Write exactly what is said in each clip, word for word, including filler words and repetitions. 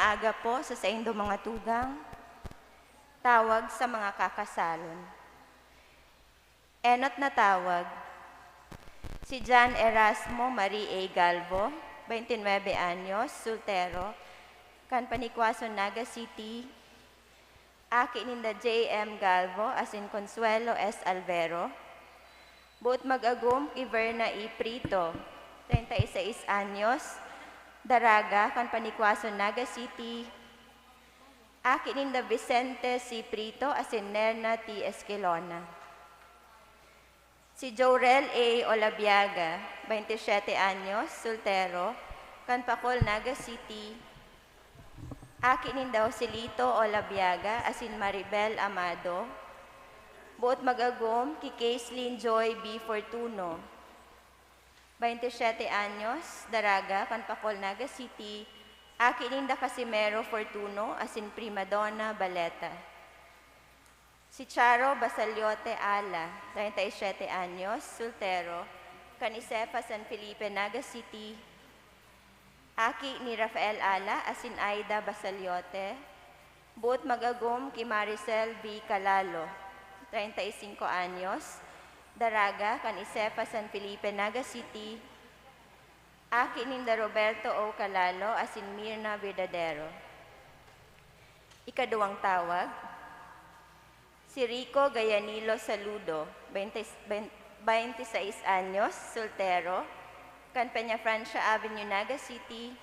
Aga po sa saindo mga tugang. Tawag sa mga kakasalon. Enot na tawag. Si John Erasmo Marie A. Galvo, twenty-nine anyos, soltero, kan Panikwason, Naga City. Aki ninda J M Galvo asin Consuelo S. Alvero. Boot mag-agom ki Verna E. Prito, treinta y seis anyos, daraga, kan Panikwason, Naga City. Aki ninda Vicente C. Prito asin Nerna T. Esquilona. Si Jorel A. Olabiaga, twenty-siyete anyos, soltero, kan Pacol, Naga City. Aki ninda Joselito Olabiaga asin Maribel Amado. Boot mag-agom ki Caislyn Joy B. Fortuno, twenty-siyete anyos, daraga, kan Pacol, Naga City. Aki ninda Casimero Fortuno asin Prima Donna Baleta. Si Charo Basaliote Ala, treinta y siete anyos, soltero, kan Isefa, San Felipe, Naga City. Aki ni Rafael Ala asin Aida Basaliote. Boot mag-agom ki Maricel V. Calalo, treinta y cinco anyos, daraga, kan Isefa, San Felipe, Naga City. Aki ninda Roberto O. Calalo asin Mirna Verdadero. Ikaduwang tawag. Si Rico Gayanilo Saludo, twenty, twenty-six anyos, soltero, kan Peñafrancia Avenue, Naga City.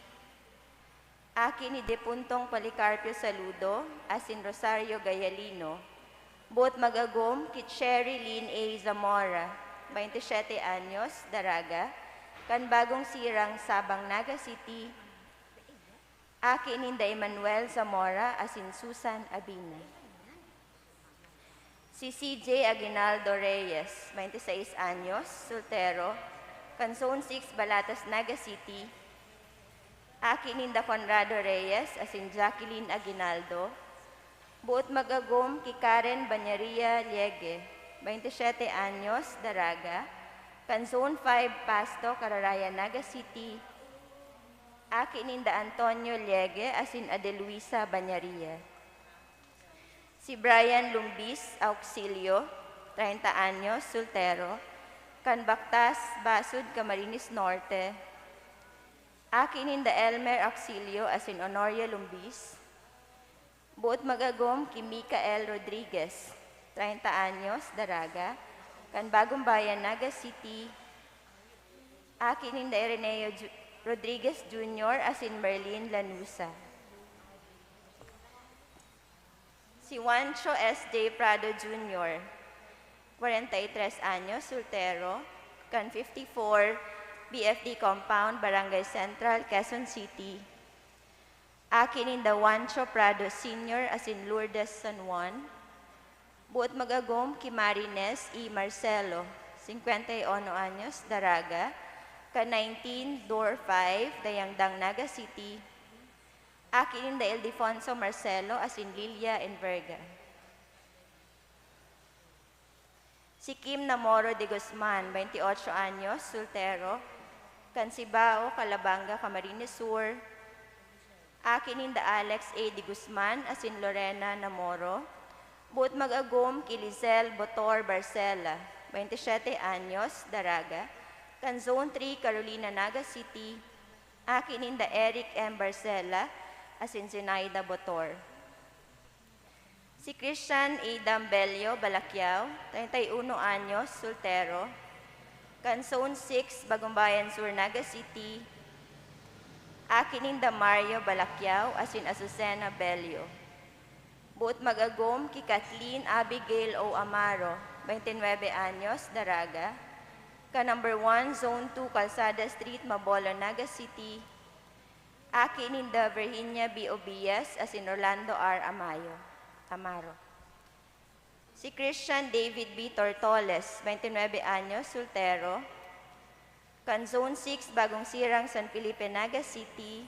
Aki ni depuntong Policarpio Saludo asin Rosario Gayalino. Boot mag-agom ki Cherry Lynn A. Zamora, twenty-siyete anyos, daraga, kan Bagong Sirang, Sabang, Naga City. Aki ninda Emmanuel Zamora asin Susan Abina. Si C J Aguinaldo Reyes, twenty-six anyos, soltero, kan Zone six, Balatas, Naga City. Aki ninda Conrado Reyes asin Jacqueline Aguinaldo. Boot mag-agom ki Karen Bañaria Liege, twenty-siyete anyos, daraga, kan Zone five, Pasto, Cararaya, Naga City. Aki ninda Antonio Liege asin Adeluisa Bañaria. Si Brian Lumbis Auxilio, treinta anyos, soltero, kan Bactas, Basud, Camarines Norte. Aki ninda Elmer Auxilio asin Honoria Lumbis. Boot mag-agom ki Micael Rodriguez, treinta anyos, daraga, kan Bagong Bayan, Naga City. Aki ninda Ireneo Ju-, Rodriguez Junior asin Merlin Lanusa. Si Juancho S J Prado Junior, kwarenta y tres anyos, soltero, kan fifty-four B F D Compound, Barangay Central, Quezon City. Aki ninda Juancho Prado Senior asin Lourdes San Juan. Boot mag-agom ki Marines E. Marcelo, cincuenta y uno anyos, daraga, kan nineteen, Door five, Dayangdang, Naga City. Aki ninda Ildefonso Marcelo asin Lilia Enverga. Si Kim Namoro de Guzman, twenty-ocho anyos, soltero, kan Cibao, Calabanga, Camarines Sur. Aki ninda Alex A. de Guzman asin Lorena Namoro. Boot mag-agom ki Lizelle Botor Barcela, twenty-siyete anyos, daraga, kan Zone three, Carolina, Naga City. Aki ninda Eric M. Barcela asin Zenaida Botor. Si Christian A. Dambelio Balakiao, treinta y uno anyos, soltero, kan Zone six, Bagumbayan Sur, Naga City. Aki ninda Mario Balakiao asin Azucena Belio. Boot mag-agom ki Kathleen Abigail O. Amaro, twenty-nine anyos, daraga, kan Number One, Zone two, Calzada Street, Mabolo, Naga City. Aki ninda Virginia B. Obias asin Rolando R. Amayo, Amaro. Si Christian David B. Tortoles, twenty-nine anyos, soltero, kan Zone six, Bagong Sirang, San Felipe, Naga City.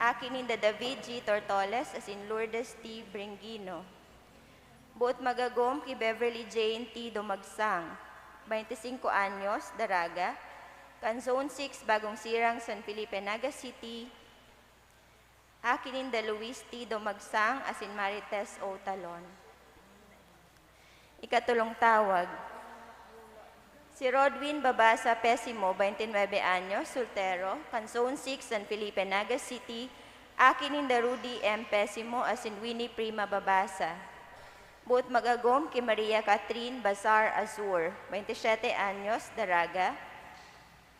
Aki ninda David G. Tortoles asin Lourdes T. Bringino. Boot mag-agom ki Beverly Jane T. Dumagsang, twenty-singko anyos, daraga, kan Zone six, Bagong Sirang, San Felipe, Naga City. Aki ninda Luis T. Dumagsang asin Marites O. Talon. Ikatulong tawag. Si Rodwin Babasa Pesimo, twenty-nine anyos, soltero, kan Zone six, San Felipe, Naga City, aki ninda Rudy M. Pesimo asin Winnie Prima Babasa. Boot mag-agom ki Maria Catherine Bazar Azur, twenty-siyete anyos, daraga,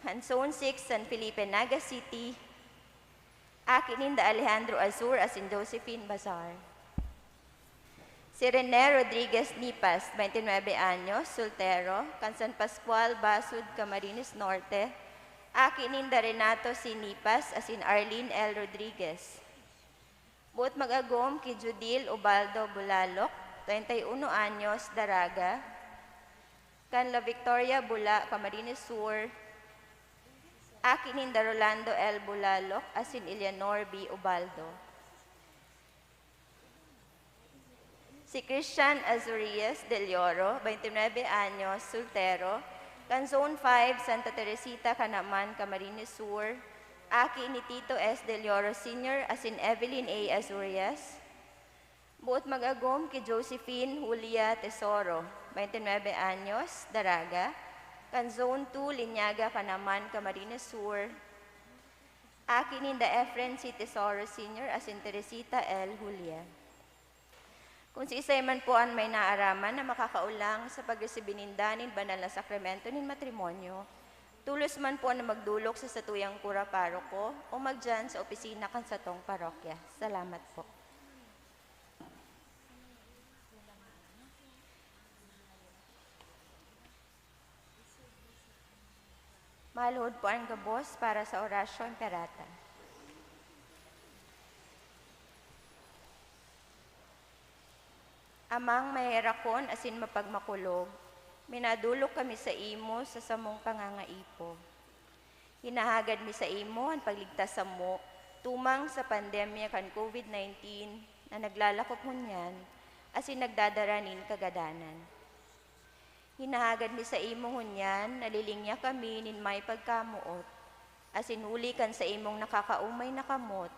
kan Zone six, San Felipe, Naga City, aki ninda Alejandro Azur asin Josephine Bazar. Si Rene Rodriguez Nipas, twenty-nine anyos, soltero, kan San Pascual, Basud, Camarines Norte, aki ninda Renato C. Nipas asin Arlene L. Rodriguez. Boot mag-agom ki Judil Ubaldo Bulalok, treinta y uno anyos, daraga, kan La Victoria, Bula, Camarines Sur, aki ninda Rolando L. Bulalok asin Eleanor B. Ubaldo. Si Christian Azurias Del Oro, twenty-nine anyos, soltero, kan Zone five, Santa Teresita, Canaman, Camarines Sur, aki ni Tito S. Del Oro Senior asin Evelyn A. Azurias. Boot mag-agom ki Josephine Julia Tesoro, twenty-nine anyos, daraga, kan Zone two, Linyaga, Canaman, Camarines Sur, aki ninda Efren C. Tesoro Senior asin Teresita L. Julia. Kun siisay man po an may naaraman na makakaolang sa pagresibi ninda nin banal na sakramento nin matrimonyo, tolos man po na magdolok sa satuyang kura paroko o magdiyan sa opisina kan satong parokya. Salamat po. Maluhod po an gabos para sa Oratio Imperata. Amang maherakon asin mapagmakulog, minadolok kami saimo sa samong pangangaipo. Hinahagad mi saimo an pagligtas samo tumang sa pandemya kan COVID nineteen na naglalakop ngunyan asin nagdadara nin kagadanan. Hinahagad mi saimo ngunyan na lilingya kami nin may pagkamoot, asin huli kan saimong nakakaomay na kamot,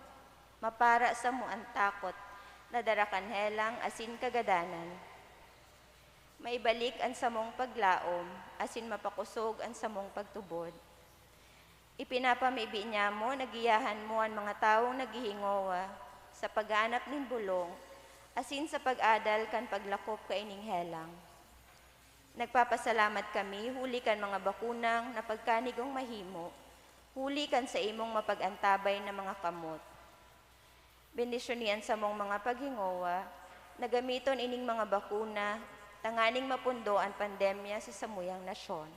mapara samo an takot na dara kan helang asin kagadanan. Maibalik an samong paglaom, asin mapakosog an samong pagtubod. Ipinapamibi niamo na giyahan mo an mga tawong naghihingowa sa paghahanap nin bolong asin sa pag-adal kan paglakop kaining helang. Nagpapasalamat kami huli kan mga bakunang napagkanigong mahimo, huli kan saimong mapag-antabay na mga kamot. Bendisyoni an samong mga paghingowa na gamiton ining mga bakuna tanganing mapundo an pandemya sa samuyang nasyon.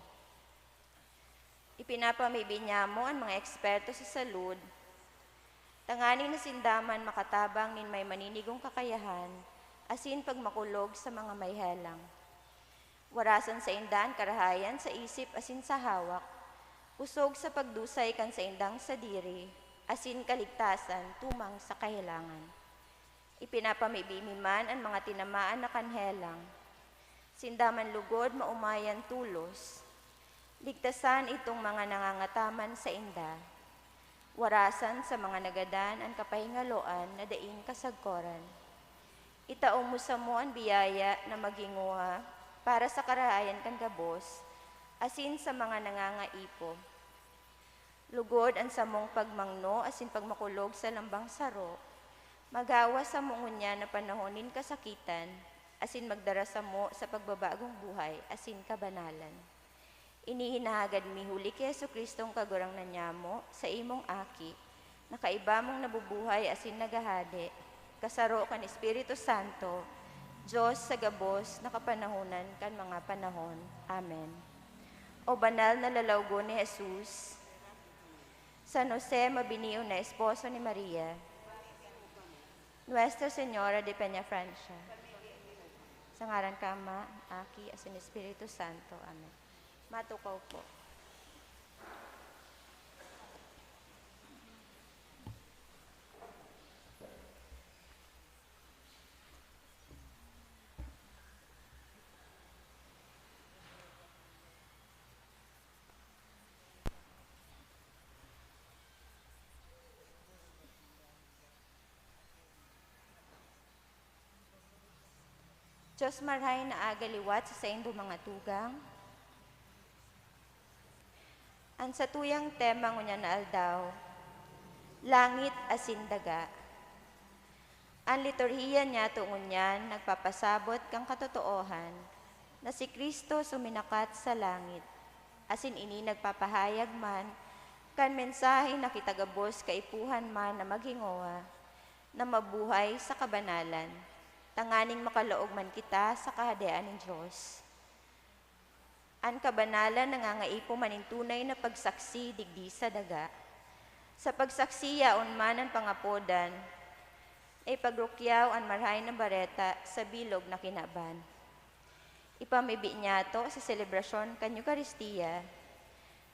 Ipinapamibi niamo an mga eksperto sa salud, tanganing na sinda man makatabang nin may maninigong kakayahan asin pagmakulog sa mga may helang. Warasan sainda an karahayan sa isip asin sa hawak, kosog sa pagdusay kan saindang sadiri, asin kaligtasan tumang sa kahelangan. Ipinapamibi mi man an mga tinamaan na kan helang. Sinda man lugod maomayan tolos. Ligtasan itong mga nangangataman sainda. Warasan sa mga nagadan an kapahingaloan na daing kasagkoran. Itao mo samo an biyaya na maghingowa para sa karahayan kan gabos asin sa mga nangangaipo. Lugod an samong pagmangno asin pagmakulog sa lambang saro, magawa samo ngunyan na panahon nin kasakitan asin magdara samo sa pagbabagong buhay asin kabanalan. Ini hinahagad mi huli ki Jesu-Cristong Kagurangnan nyamo, sa imong Aki, na kaiba mong nabubuhay asin naghahade, kasaro kan Espiritu Santo, Dios sa gabos na kapanahonan kan mga panahon. Amen. O banal na lalawgon ni Jesus, San Jose, mabinion na esposo ni Maria, Nuestra Señora de Peñafrancia, sa ngaran kan Ama, Aki, asin Espiritu Santo. Amen. Matukaw po. Diyos, marhay na aga liwat sa saindo mga tugang. An satuyang tema ngunyan na aldaw, langit asin daga. An liturhiya niyato ngunyan nagpapasabot kan katotoohan na si Cristo suminakat sa langit, asin ini nagpapahayag man kan mensahe na kita gabos kaipuhan man na maghingowa na mabuhay sa kabanalan, tanganing makalaog man kita sa Kahadean nin Dios. An kabanalan nangangaipo man nin tunay na pagsaksi digdi sa daga. Sa pagsaksi yaon man an pangapodan, na ipagrukyaw an Marahay na Bareta sa bilog na kinaban. Ipamibi niyato sa selebrasyon kan Eukaristia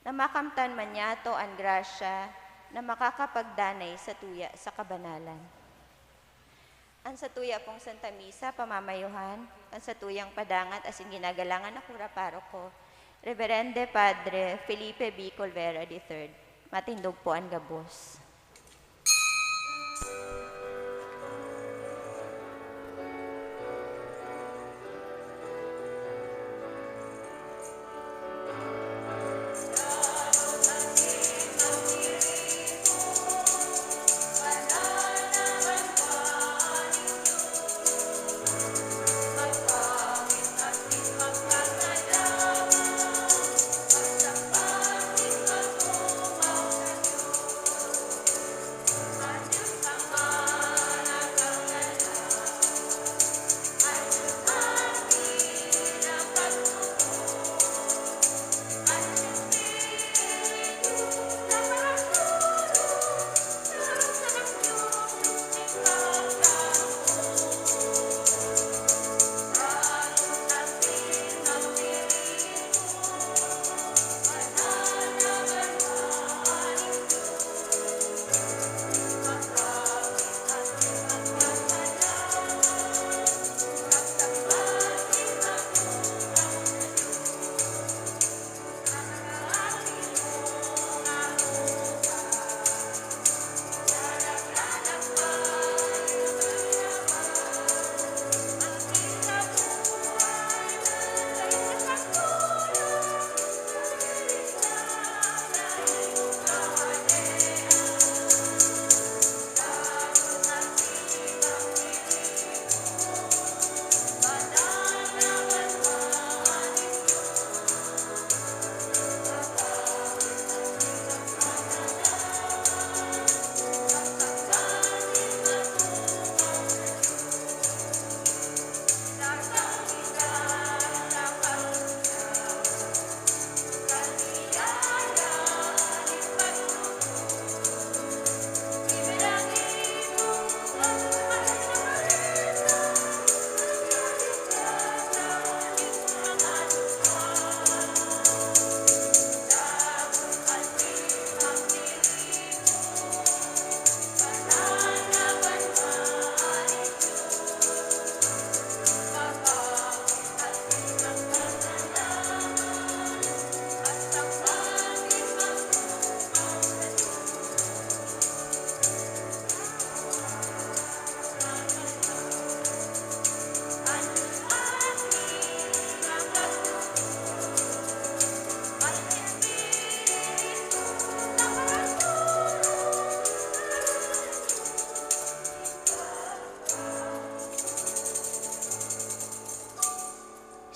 na makamtan man niyato an grasya na makakapagdanay satuya sa kabanalan. An satuya pong Santa Misa, pamamayohan kan satuyang padangat asin ginagalangan na kura paroko, Reverende Padre Felipe B. Colvera the third. Matindog po an gabos.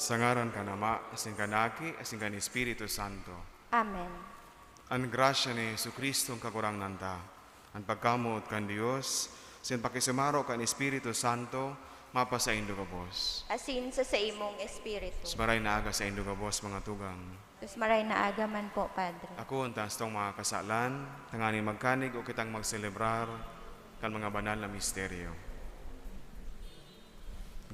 Sa ngaran kan Ama, asin kan Aki, asin kan Espiritu Santo. Amen. An grasya ni Jesu-Cristo an Kagurangnan ta, an pagkamoot kan Dios, asin pakisumaro kan Espiritu Santo, mapasaindo gabos. Asin sa saimong espiritu. Sa maray na aga saindo gabos, mga tugang. Diyos maray na aga man po, Padre. Ako an taas tong mga kasalan, tanganing magkanig o kitang magselebrar kan mga banal na misteryo.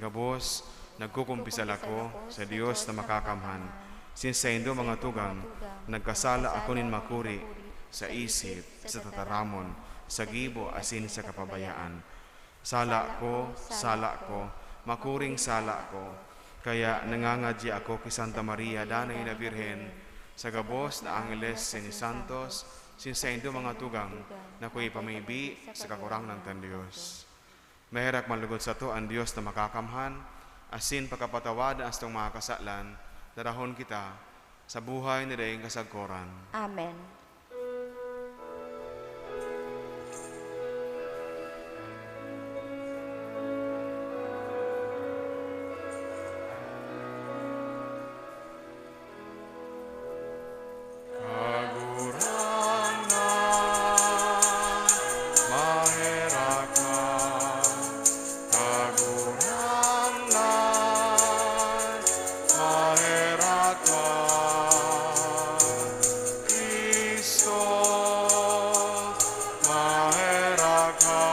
Gabos, nagkukumpisal ako sa Dios na makakamhan, asin saindo mga tugang, nagkasala ako nin makuri, sa isip, sa tataramon, sa gibo, asin sa kapabayaan. Sala ko, sala ko, makuring sala ko. Kaya nangangadya ako ki Santa Maria, Danay na Birhen, sa gabos na angheles asin santos, asin saindo mga tugang, na ako ipamibi sa Kagurangnan kan Dios. Maherak man lugod sato an Dios na makakamhan, asin pakapatawadan an satong mga kasalan, darahon kita sa buhay na daing kasagkoran. Amen. Kagurangnan, maherak ka. Kagurangnan, maherak ka. Cristo, maherak ka.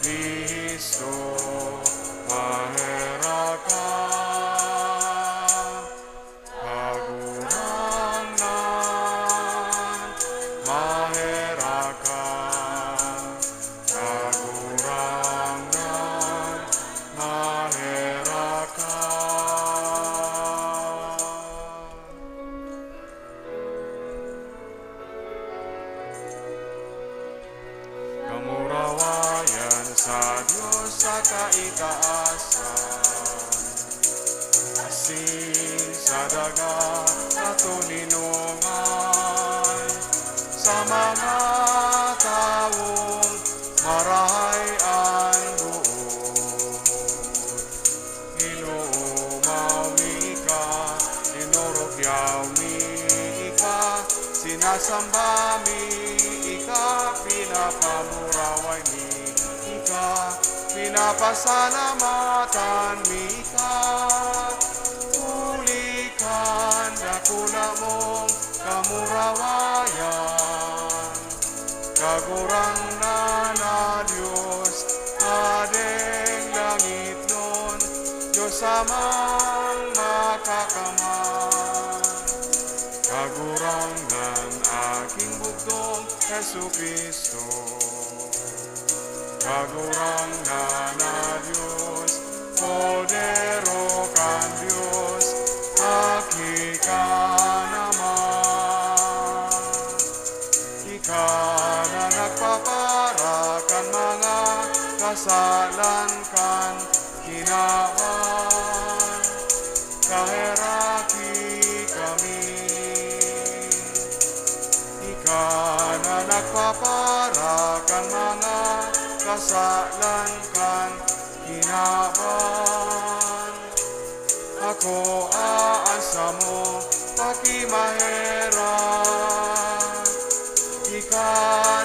Cristo, maherak ka. Kagurangnan, maherak ka. Kagurangnan, maherak ka. Kamurawayan sa Dios sa kaitaasan, asin sa daga sa toninongan, sa mga tawong marahay an boot. Inoomaw mi ika, inurukyaw mi ika, sinasamba mi ika, pinapamuraway mi ika, pinapasalamatan mi ika. Huli kan dakula mong kamurawayan, Kagurangnan na Dios, Hadeng langitnon, Dios Amang Makakamhan, Kagurangnan aking bugtong Jesu-Cristo. Kagurangnan na Dios, Kordero kan Dios, aki kan Ama. Ika na nagpapara kan mga kasalan kan kinaban, kaheraki kami. Ika na nagpapara kan mga kasalan kan kinaban. Akoa an samo pakimaherak. Ika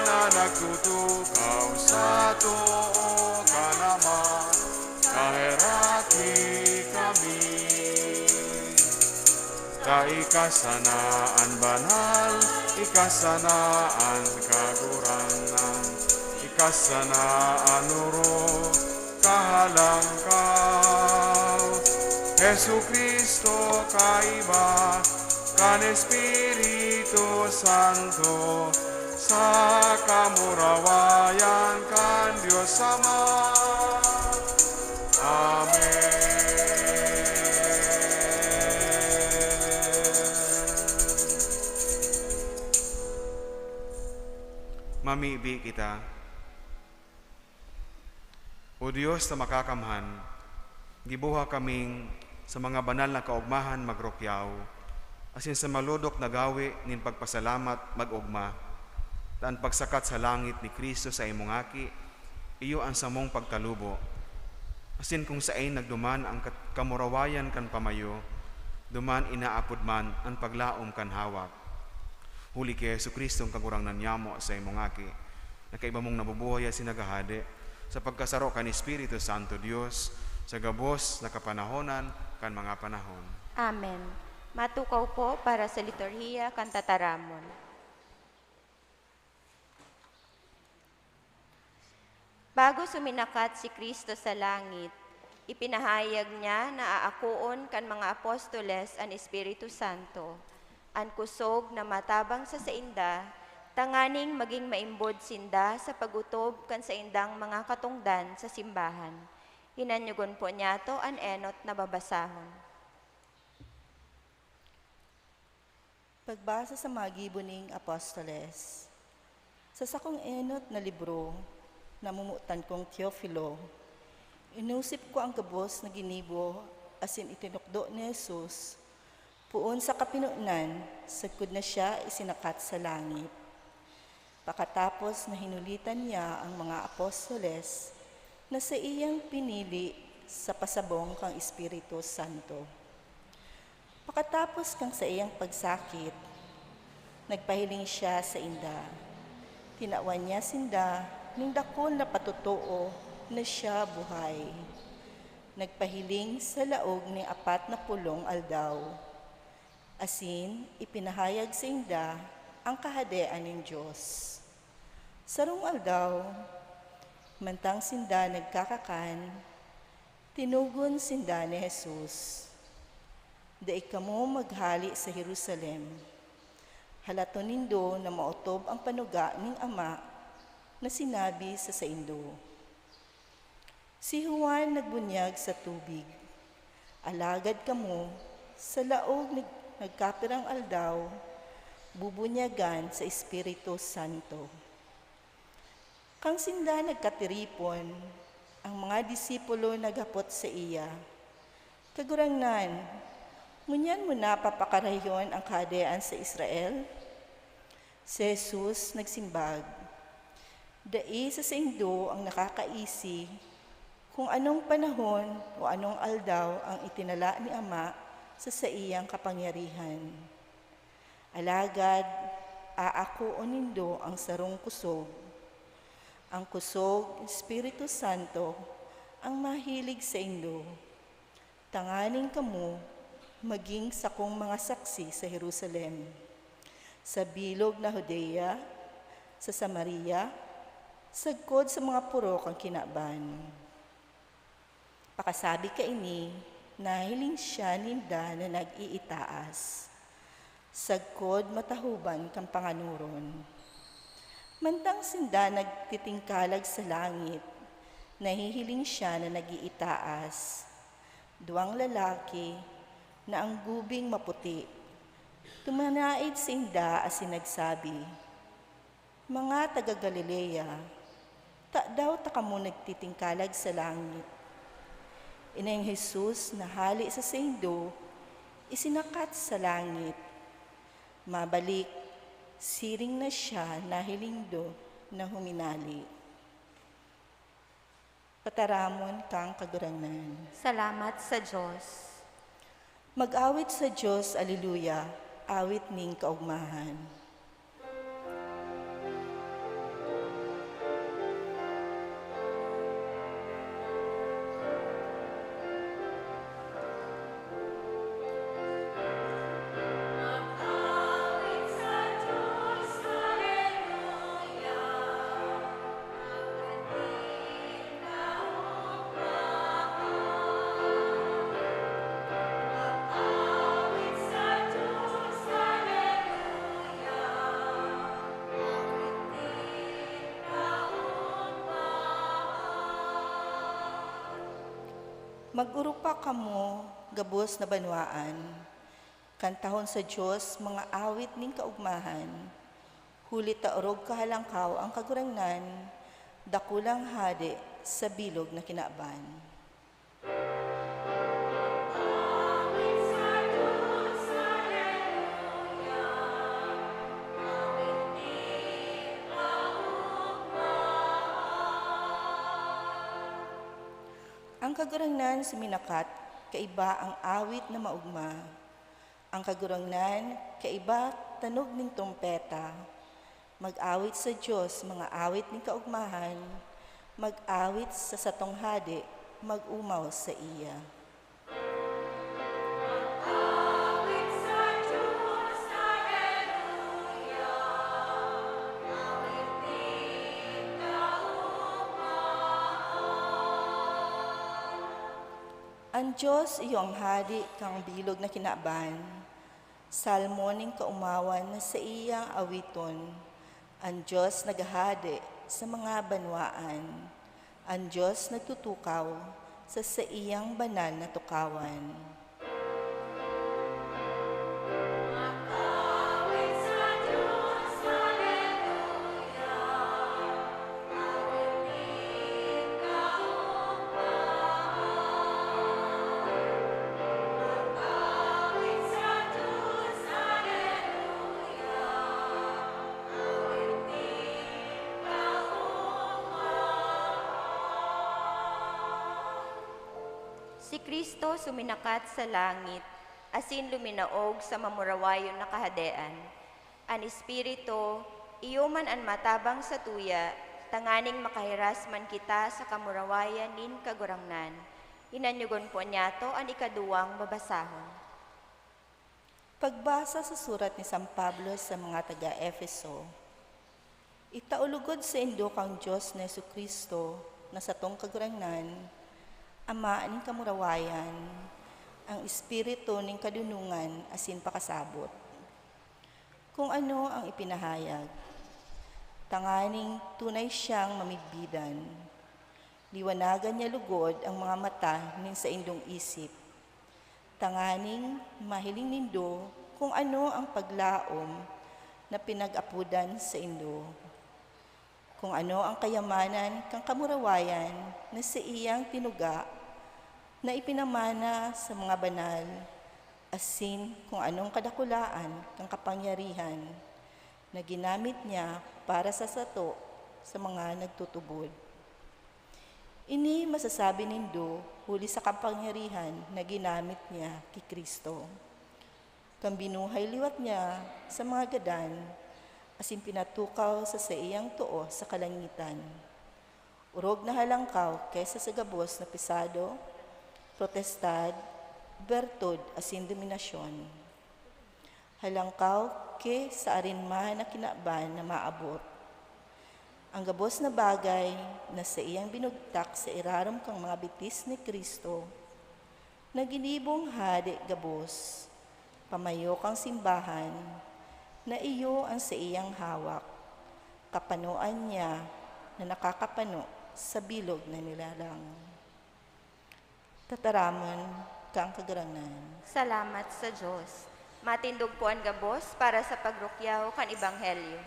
na nagtutukaw sa too kan Ama, kaheraki kami. Ta ika sana an banal, ika sana an kagurangnan, ika sana an orog, kahalangkaw. Jesu-Cristo, kaiba kan Espiritu Santo, sa kamurawayan kan Dios Ama. Amen. Mamibi kita. O Dios na makakamhan, giboha kaming sa mga banal na kaogmahan magrukyaw, asin sa malodok na gawi nin pagpasalamat mag-ogma, ta an pagsakat sa langit ni Cristo sa imong Aki, iyo an samong pagtalubo. Asin kun saen nagduman an kat-, kamurawayan kan pamayo, duman inaapod man an paglaom kan hawak. Huli ki Jesu-Cristo an Kagurangnan nyamo sa imong Aki, na kaiba mong nabubuhay asin naghahade, sa pagkasaro kan Espiritu Santo Dios, sa gabos na kapanahonan kan mga panahon. Amen. Matukaw po para sa liturhiya kan tataramon. Bago suminakat si Cristo sa langit, ipinahayag niya na aakoon kan mga apostoles an Espiritu Santo, an kusog na matabang sa sainda, tanganing magin maimbod sinda sa pag-otob kan saindang mga katongdan sa simbahan. Hinanyogon po niyato an enot na babasahon. Pagbasa sa mga gibo ning apostoles. Sa sakong enot na libro, namomotan kong Teofilo, Inusip ko an gabos na ginibo asin itinukdo ni Jesus poon sa kapinonan sagkod na siya isinakat sa langit. Pakatapos na hinulitan niya an mga apostoles na saiyang pinili sa pasabong kan Espiritu Santo. Pakatapos kan saiyang pagsakit, nagpahiling siya sainda. Tinawan niya sinda nin dakul na patotoo na siya buhay. Nagpahiling sa laog nin apat na pulong aldaw, asin ipinahayag sainda an Kahadean nin Dios. Sarong aldaw, mantang sinda nagkakakan, tinugon sinda ni Jesus, "Dai kamo maghale sa Jerusalem. Halaton nindo na maotob an panuga nin Ama na sinabi sa saindo." Si Juan nagbunyag sa tubig, alagad kamo, sa laog nin nagkapirang aldaw, bubunyagan sa Espiritu Santo. Kan sinda nagkatiripon, ang mga disipulo naghapot saiya, "Kagurangnan, ngunyan mo na papakarayon an Kahadean sa Israel?" Si Jesus nagsimbag, "Dai sa saindo an nakakaisi kun anong panahon o anong aldaw an itinala ni Ama sa saiyang kapangyarihan. Alagad aakoon nindo an sarong kusog. An kusog, Espiritu Santo, an mahilig saindo, tanganing kamo magin sakong mga saksi sa Jerusalem, sa bilog na Judea, sa Samaria, sagkod sa mga poro kan kinaban." Pakasabi kaini, nahiling siya ninda na nag-iitaas, sagkod matahoban kan panganoron. Mantang sinda nagtitingkalag sa langit, nahihiling siya na nag-iitaas. Duwang lalaki na an gubing maputi, tumanaid sainda asin nagsabi, "Mga taga Galilea, tadaw ta kamo nagtitingkalag sa langit? Ini Jesus na hale sa saindo, isinakat sa langit. Mabalik, siring na siya nahiling nindo na huminale." Pataramon kan Kagurangnan. Salamat sa Dios. Mag-awit sa Dios, Aleluya, awit nin kaogmahan. Mag-urupa kamo, gabos na banwaan, kantahon sa Dios mga awit nin kaogmahan, huli ta orog kahalangkaw an Kagurangnan, dakulang Hade sa bilog na kinaban. An Kagurangnan suminakat, kaiba an awit na maogma. An Kagurangnan kaiba tanog nin trompeta. Mag-awit sa Dios mga awit nin kaogmahan, mag-awit sa satong Hade, mag-omaw saiya. An Dios iyo an Hade kan bilog na kinaban. Salmo nin kaomawan na saiyang awiton. An Dios naghahade sa mga banwaan. An Dios nagtutukaw sa saiyang banal na tukawan. Si Cristo suminakat sa langit asin luminaog sa mamurawayon na Kahadean. An Espiritu, iyo man an matabang satuya, tanganing makahiras man kita sa kamurawayan nin Kagurangnan. Inanyogon po niyato an ikaduwang babasahon. Pagbasa sa surat ni San Pablo sa mga taga-Efeso. Itao logod saindo kan Dios na Jesu-Cristo, na satong Kagurangnan, Ama nin kamurawayan, an Espiritu nin kadonongan asin pakasabot. Kun ano an ipinahayag, tanganing tunay siyang mamidbidan, liwanagan niya logod an mga mata nin saindong isip, tanganing mahiling nindo kun ano an paglaom na pinag-apodan saindo, kun ano an kayamanan kan kamurawayan na saiyang tinuga na ipinamana sa mga banal, asin kun anong kadakulaan kan kapangyarihan na ginamit niya para sa sato, sa mga nagtutubod. Ini masasabi nindo huli sa kapangyarihan na ginamit niya ki Cristo, kan binuhay liwat niya sa mga gadan asin pinatukaw sa saiyang too sa kalangitan, orog na halangkaw ki sa gabos na pisado, potestad, bertud asin dominasyon. Halangkaw ki sa arin man na kinaban na maabot. An gabos na bagay na saiyang binugtak sa irarom kan mga bitis ni Cristo, na ginibong hade gabos, pamayo kan simbahan, na iyo an saiyang hawak, kapanoan niya na nakakapano sa bilog na nilalang. Tataramon kan Kagurangnan. Salamat sa Dios. Matindog po an gabos para sa pagrukyaw kan Ebanghelyo.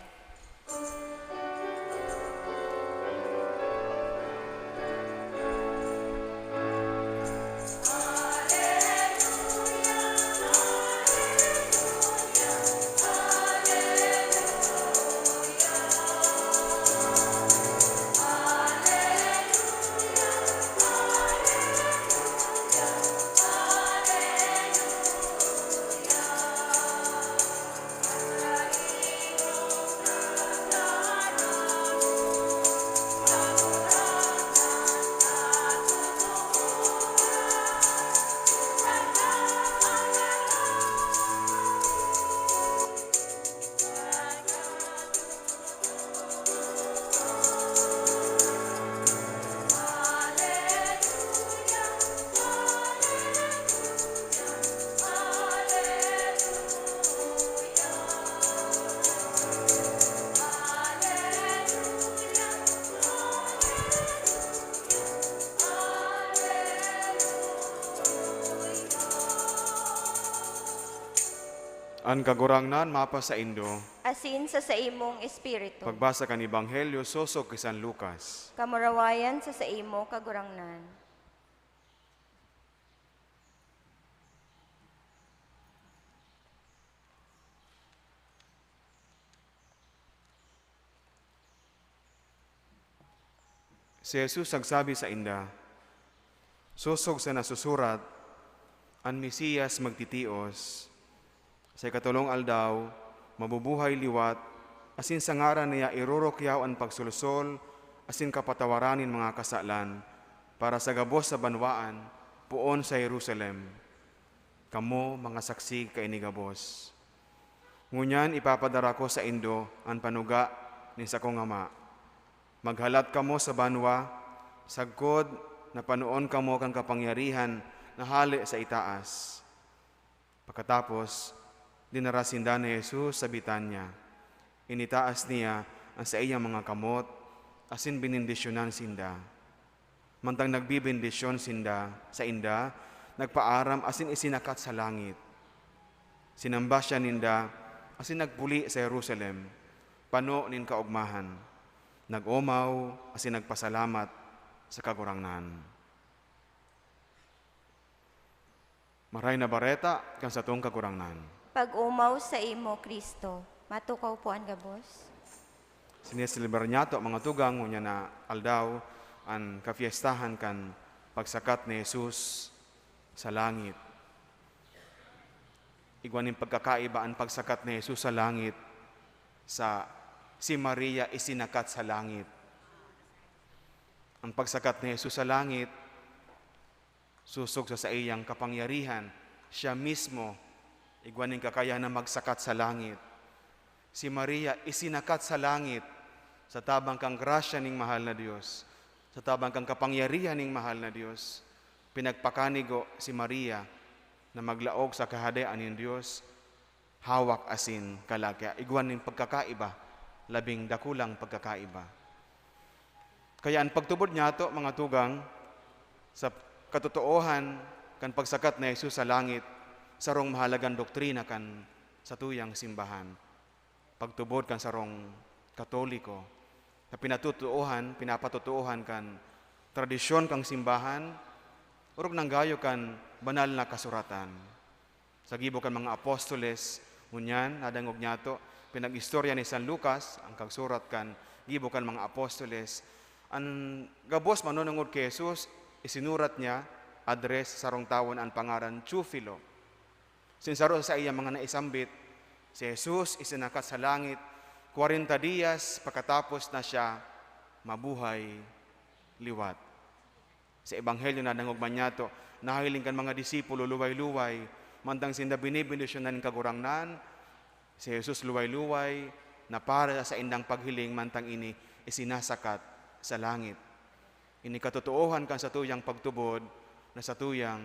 An Kagurangnan mapasaindo. Asin sa saimong espiritu. Pagbasa kan Ebanghelyo sosog ki San Lucas. Kamurawayan sa saimo, Kagurangnan. Si Jesus nagsabi sainda, "Sosog sa nasusurat, an Mesiyas magtitios, sa ikatolong aldaw, mabubuhay liwat, asin sa ngaran niya irurukyaw an pagsolsol asin kapatawaran nin mga kasalan para sa gabos sa banwaan poon sa Jerusalem. Kamo mga saksi kaini gabos. Ngunyan ipapadara ko saindo an panuga nin sakong Ama. Maghalat kamo sa banwa, sagkod na panoon kamo kan kapangyarihan na hale sa itaas." Pakatapos, dinara sinda ni Jesus sa Betania. Initaas niya an saiyang mga kamot asin benendisyonan sinda. Mantang nagbebendisyon sinda sainda, nagpaaram asin isinakat sa langit. Sinamba siya ninda asin nagpuli sa Jerusalem, pano nin kaogmahan. Nag-omaw asin nagpasalamat sa Kagurangnan. Maray na Bareta kan satong Kagurangnan. Pag-omaw saimo, Cristo. Matukaw po an gabos. Sineselebrarnyato, mga tugang, ngunyan na aldaw, an kafiestahan kan pagsakat ni Jesus sa langit. Igwa nin pagkakaiba an pagsakat ni Jesus sa langit sa si Maria isinakat sa langit. Ang pagsakat ni Jesus sa langit, sosog sa saiyang kapangyarihan, siya mismo igwa nin kakayahan na magsakat sa langit. Si Maria isinakat sa langit sa tabang kan grasya ning mahal na Dios, sa tabang kan kapangyarihan ning mahal na Dios. Pinagpakanigo si Maria na maglaog sa Kahadean nin Dios, hawak asin kalagya. Igwa nin pagkakaiba, labing dakulang pagkakaiba. Kaya an pagtubod niyato, mga tugang, sa katotoohan kan pagsakat ni Jesus sa langit, sarong mahalagang doktrina kan satuyang simbahan. Pagtubod kan sarong Katoliko na pinatotoohan, pinapatotoohan kan tradisyon kan simbahan, orog nanggayo kan Banal na Kasuratan. Sa gibo kan mga apostoles, ngunyan, nadangog niyato, pinag-istorya ni San Lucas, ang kagsurat kan gibo kan mga apostoles, an gabos manunungod ki Jesus, isinurat niya, address sa sarong tawo na an pangaran Teofilo. Sin saro sa saiyang mga naisambit, si Jesus isinakat sa langit, kwarenta diyas pakatapos na siya mabuhay liwat. Sa Ebanghelyo, nadangog man niyato, nahiling kan mga disipulo luway-luway, mantang sinda binebendisyonan nin Kagurangnan, si Jesus luway-luway, na para sa saindang paghiling mantang ini isinasakat sa langit. Ini katotoohan kan satuyang pagtubod na satuyang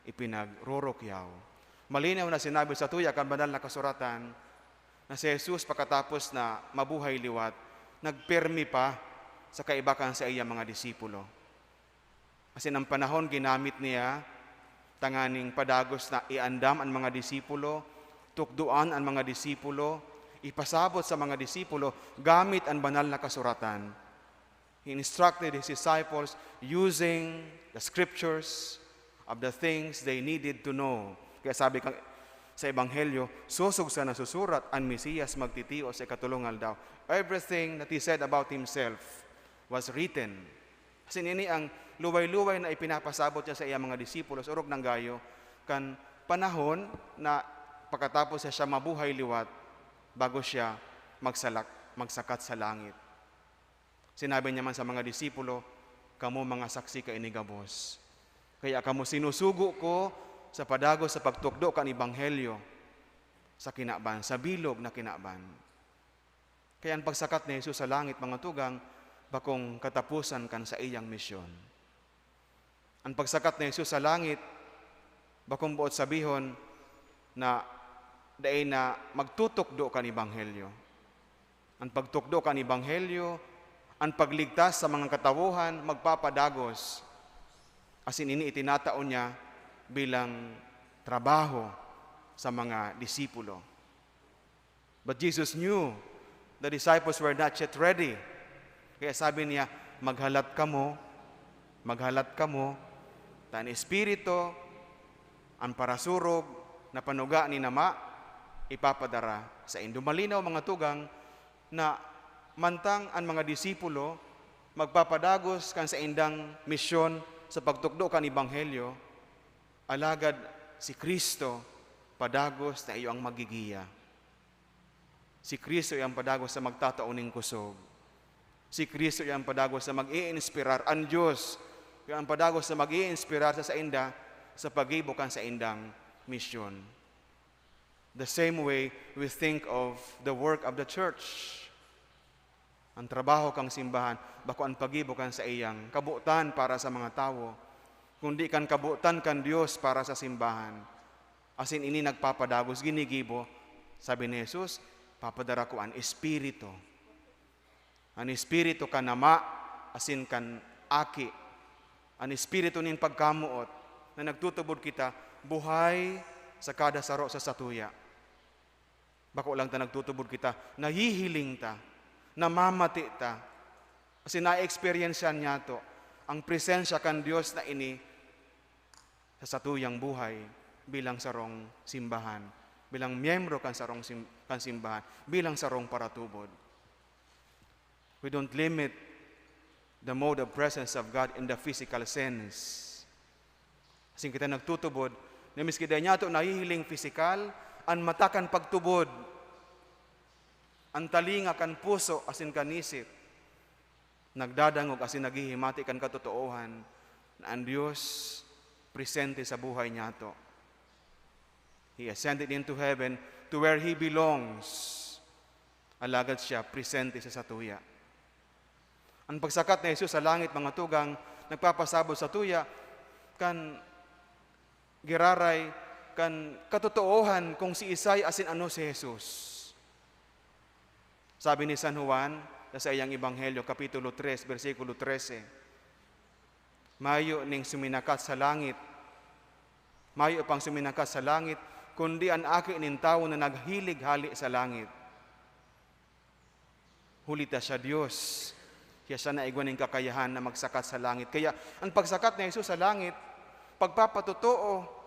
ipinagrurukyaw. Malinaw na sinabi satuya kan Banal na Kasuratan na si Jesus, pakatapos na mabuhay liwat, nagpirmi pa sa kaiba kan saiyang mga disipulo. Asin ang panahon ginamit niya tanganing padagos na iandam an mga disipulo, tukdoan an mga disipulo, ipasabot sa mga disipulo gamit an Banal na Kasuratan. He instructed his disciples using the scriptures of the things they needed to know. Kaya sabi kan, sa Ebanghelyo, "Sosog sa nasusurat, an Mesiyas magtitios sa ikatolong aldaw." Everything that he said about himself was written. Asin ini ang luway-luway na ipinapasabot niya sa iyang mga disipulos, orog nanggayo kan panahon na pakatapos na siya mabuhay liwat, bago siya magsalak-, magsakat sa langit. Sinabi niya man sa mga disipulo, "Kamo mga saksi kaini gabos. Kaya kamo sinusugo ko sa padagos sa pagtukdo kan ebanghelyo sa kinaban, sa bilog na kinaban." Kaya an pagsakat ni Jesus sa langit, mga tugang, bakong kataposan kan saiyang misyon. An pagsakat ni Jesus sa langit, bakong boot sabihon na dai na magtutukdo kan ebanghelyo. An pagtukdo kan ebanghelyo, an pagligtas sa mga katawohan, magpapadagos. Asin ini itinatao niya bilang trabaho sa mga disipulo. But Jesus knew the disciples were not yet ready. Kaya sabi niya, "Maghalat kamo, maghalat kamo, ta an Espiritu, an parasurog na panuga nin Ama, ipapadara saindo." Malinaw, mga tugang, na mantang an mga disipulo magpapadagos kan saindang misyon sa pagtukdo kan ebanghelyo, alagad si Cristo padagos na iyo ang maggigiya. Si Cristo iyo ang padagos na magtatao nin kusog. Si Cristo iyo ang padagos na mag-iinspirar. An Dios iyo ang padagos na mag-iinspirar sa sainda sa paggibo kan saindang misyon. The same way we think of the work of the church. Ang trabaho kan simbahan, bako an paggibo kan saiyang kabotan para sa mga tawo, kundi kan kabotan kan Dios para sa simbahan. Asin ini nagpapadagos, ginigibo, sabi ni Jesus, "Papadara ko an Espiritu." An Espiritu kan Ama asin kan Aki. An Espiritu nin pagkamoot na nagtutubod kita buhay sa kada saro sa satuya. Bako lang ta nagtutubod kita, nahihiling ta, namamati ta, asin na-experiencean niyato ang presensya kan Dios na ini sa satuyang buhay bilang sarong simbahan, bilang miyembro kan sarong sim-, kan simbahan, bilang sarong paratubod. We don't limit the mode of presence of God in the physical sense. Asin kita nagtutubod, na miski dai niyato nahihiling pisikal, an mata kan pagtubod, an talinga kan puso asin kan isip, nagdadangog asin naghihimati kan katotoohan na an Dios presente sa buhay niyato. He ascended into heaven, to where He belongs. Alagad siya presente sa satuya. An pagsakat ni Jesus sa langit, mga tugang, nagpapasabot satuya kan giraray kan katotoohan kung siisay asin ano si Jesus. Sabi ni San Juan sa saiyang Ebanghelyo, Kapitulo tres, bersikulo trese, "Mayo ning suminakat sa langit, mayo pang suminakat sa langit, kundi an Aki nin Tawo na naghilig hale sa langit." Huli ta siya Dios, siya sana igwa nin kakayahan na magsakat sa langit. Kaya, an pagsakat ni Jesus sa langit, pagpapatotoo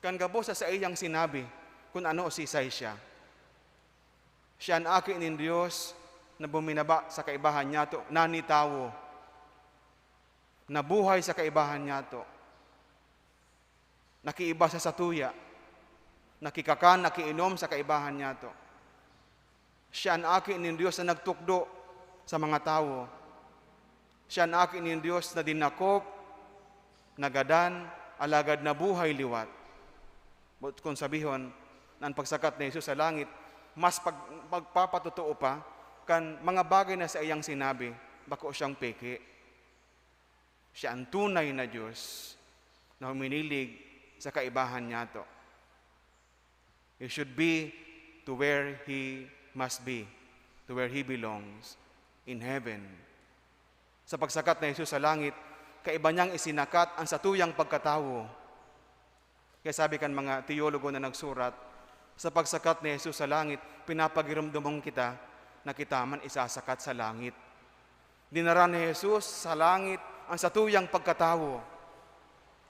kan gabos sa saiyang sinabi kun ano o siisay siya. Siya an Aki nin Dios na buminaba sa kaibahan niyato, nani tawo, nabuhay sa kaibahan niyato, nakiiba sa satuya, nakikakan, nakiinom sa kaibahan niyato. Siya an Aki nin Dios na nagtukdo sa mga tawo. Siya an Aki nin Dios na dinakop, nagadan, alagad nabuhay liwat. Boot kong sabihon na an pagsakat ni Jesus sa langit, mas pag-, pagpapatotoo pa kan mga bagay na saiyang sinabi, bako siyang peke. Siya an tunay na Dios na huminilig sa kaibahan niyato. You should be to where He must be, to where He belongs, in heaven. Sa pagsakat ni Jesus sa langit, kaiba niyang isinakat an satuyang pagkatawo. Kaya sabi kan mga teologo na nagsurat, sa pagsakat ni Jesus sa langit, pinapagiromdomon kita na kita man isasakat sa langit. Dinara ni Jesus sa langit an satuyang pagkatawo.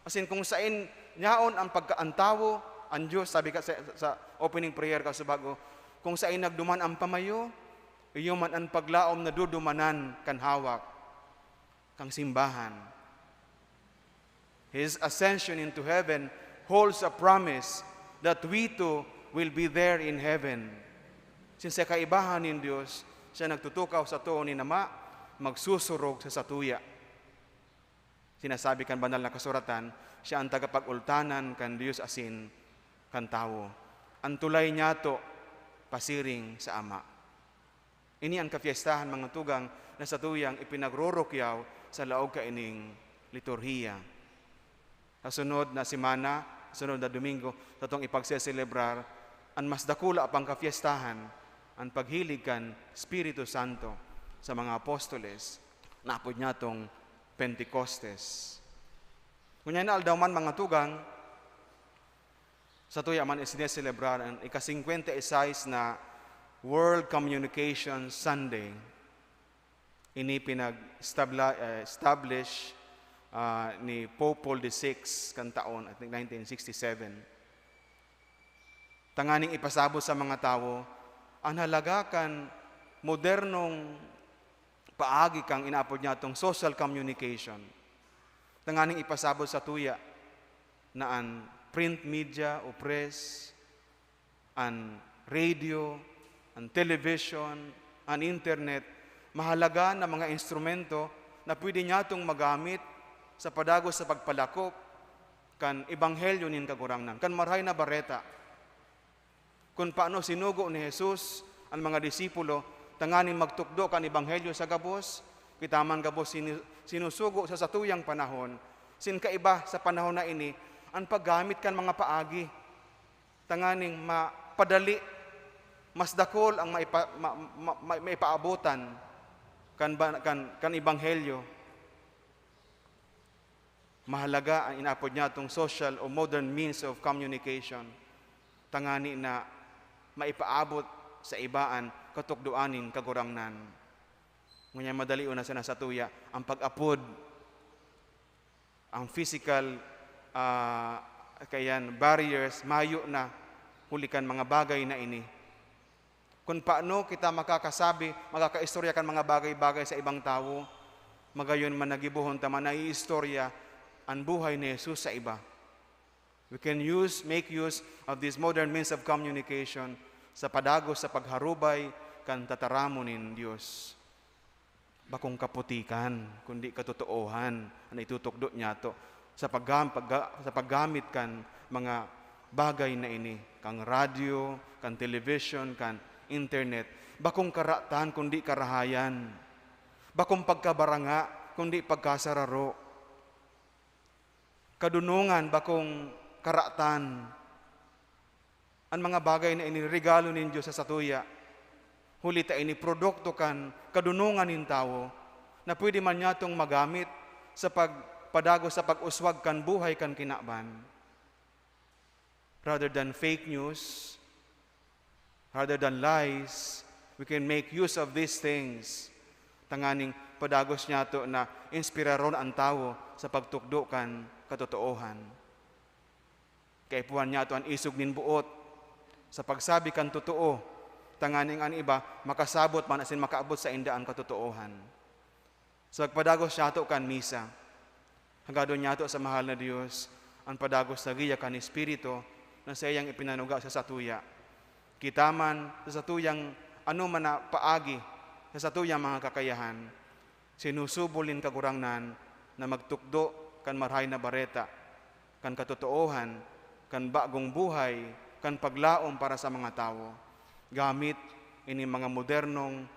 Asin kung saen yaon ang pagka-, ang tawo, ang Dios, sabi ka sa, sa opening prayer ka sa bago, "Kung saen nagduman ang pamayo, iyo man an paglaom na dudumanan kan hawak kan simbahan." His ascension into heaven holds a promise that we too will be there in heaven. Since sa kaibahan nin Dios, siya nagtutukaw sa too nin Ama, magsusurog sa satuya. Sinasabi kan Banal na Kasuratan, siya an tagapag-ultanan kan Dios asin kan tawo. An tulay niyato pasiring sa Ama. Ini an kapiestahan, mga tugang, na satuyang ipinagrurukyaw sa laog kaining liturhiya. Sa sunod na semana, sunod na Domingo, satong ipagseselebrar an mas dakula pang kapiestahan, an paghilig kan Espiritu Santo sa mga apostoles, na apod niyatong Pentecostes. Ngunyan na aldaw man, mga tugang, satuya man isineselebrar an ika-singkwenta y seis na World Communication Sunday. Ini pinag-establa-, eh, establish, ah, ni Pope Paul the Sixth kan taon, I think, nineteen sixty-seven. Tanganing ipasabot sa mga tawo an halaga kan modernong paagi kan inaapod niyatong social communication. Tanganing ipasabot satuya na an print media o press, an radio, an television, an internet, mahalaga na mga instrumento na pwede niyatong magamit sa padagos sa pagpalakop kan ebanghelyo nin Kagurangnan, kan Marahay na Bareta. Kun paano sinugo ni Jesus an mga disipulo tanganing magtukdo kan ebanghelyo sa gabos, kita man gabos sinu-, sinusugo sa satuyang panahon, sin kaiba sa panahon na ini, an paggamit kan mga paagi tanganing mapadali, mas dakul ang maipa-, ma-, ma-, ma-, maipaabotan kan ba-, kan, kan ebanghelyo. Mahalaga an inaapod niyatong social o modern means of communication, tangani na maipaabot sa iba an katukdoan nin Kagurangnan. Ngunyan, madalion na sana satuya an pag-apod, ang physical, ah, kayan, barriers, mayo na huli kan mga bagay na ini. Kun paano kita makakasabi, makakaistorya kan mga bagay-bagay sa ibang tawo, magayon man nagibohon ta man naiistorya an buhay ni Jesus sa iba. We can use, make use of this modern means of communication sa padagos sa pagharubay kan tataramon nin Dios. Bakong kaputikan, kundi katotoohan an itutukdo niyato sa paggam-, pagga-, sa paggamit kan mga bagay na ini, kan radyo, kan television, kan internet. Bakong karatan, kundi karahayan. Bakong pagkabaranga, kundi pagkasararo. Kadunongan, bakong karatan. An mga bagay na ini regalo nin Dios sa satuya, huli ta ini produkto kan kadunongan nin tawo, na pwede man niyatong magamit sa pagpadagos sa pag-uswag kan buhay kan kinaban. Rather than fake news, rather than lies, we can make use of these things tanganing padagos niyato na inspiraron an tawo sa pagtukdo kan katotoohan. Kaipuhan niyato an isog nin boot sa pagsabi kan totoo, tanganing an iba makasabot man asin makaabot sainda an katotoohan. Sa pagpadagos niyato kan misa, hagadon niyato sa mahal na Dios an padagos na giya kan Espiritu na saiyang ipinanuga sa satuya. Kita man sa satuyang anoman na paagi sa satuyang mga kakayahan, sinusubol nin Kagurangnan na magtukdo kan Marahay na Bareta, kan katotoohan, kan bagong buhay, kan paglaom para sa mga tawo, gamit ini mga modernong,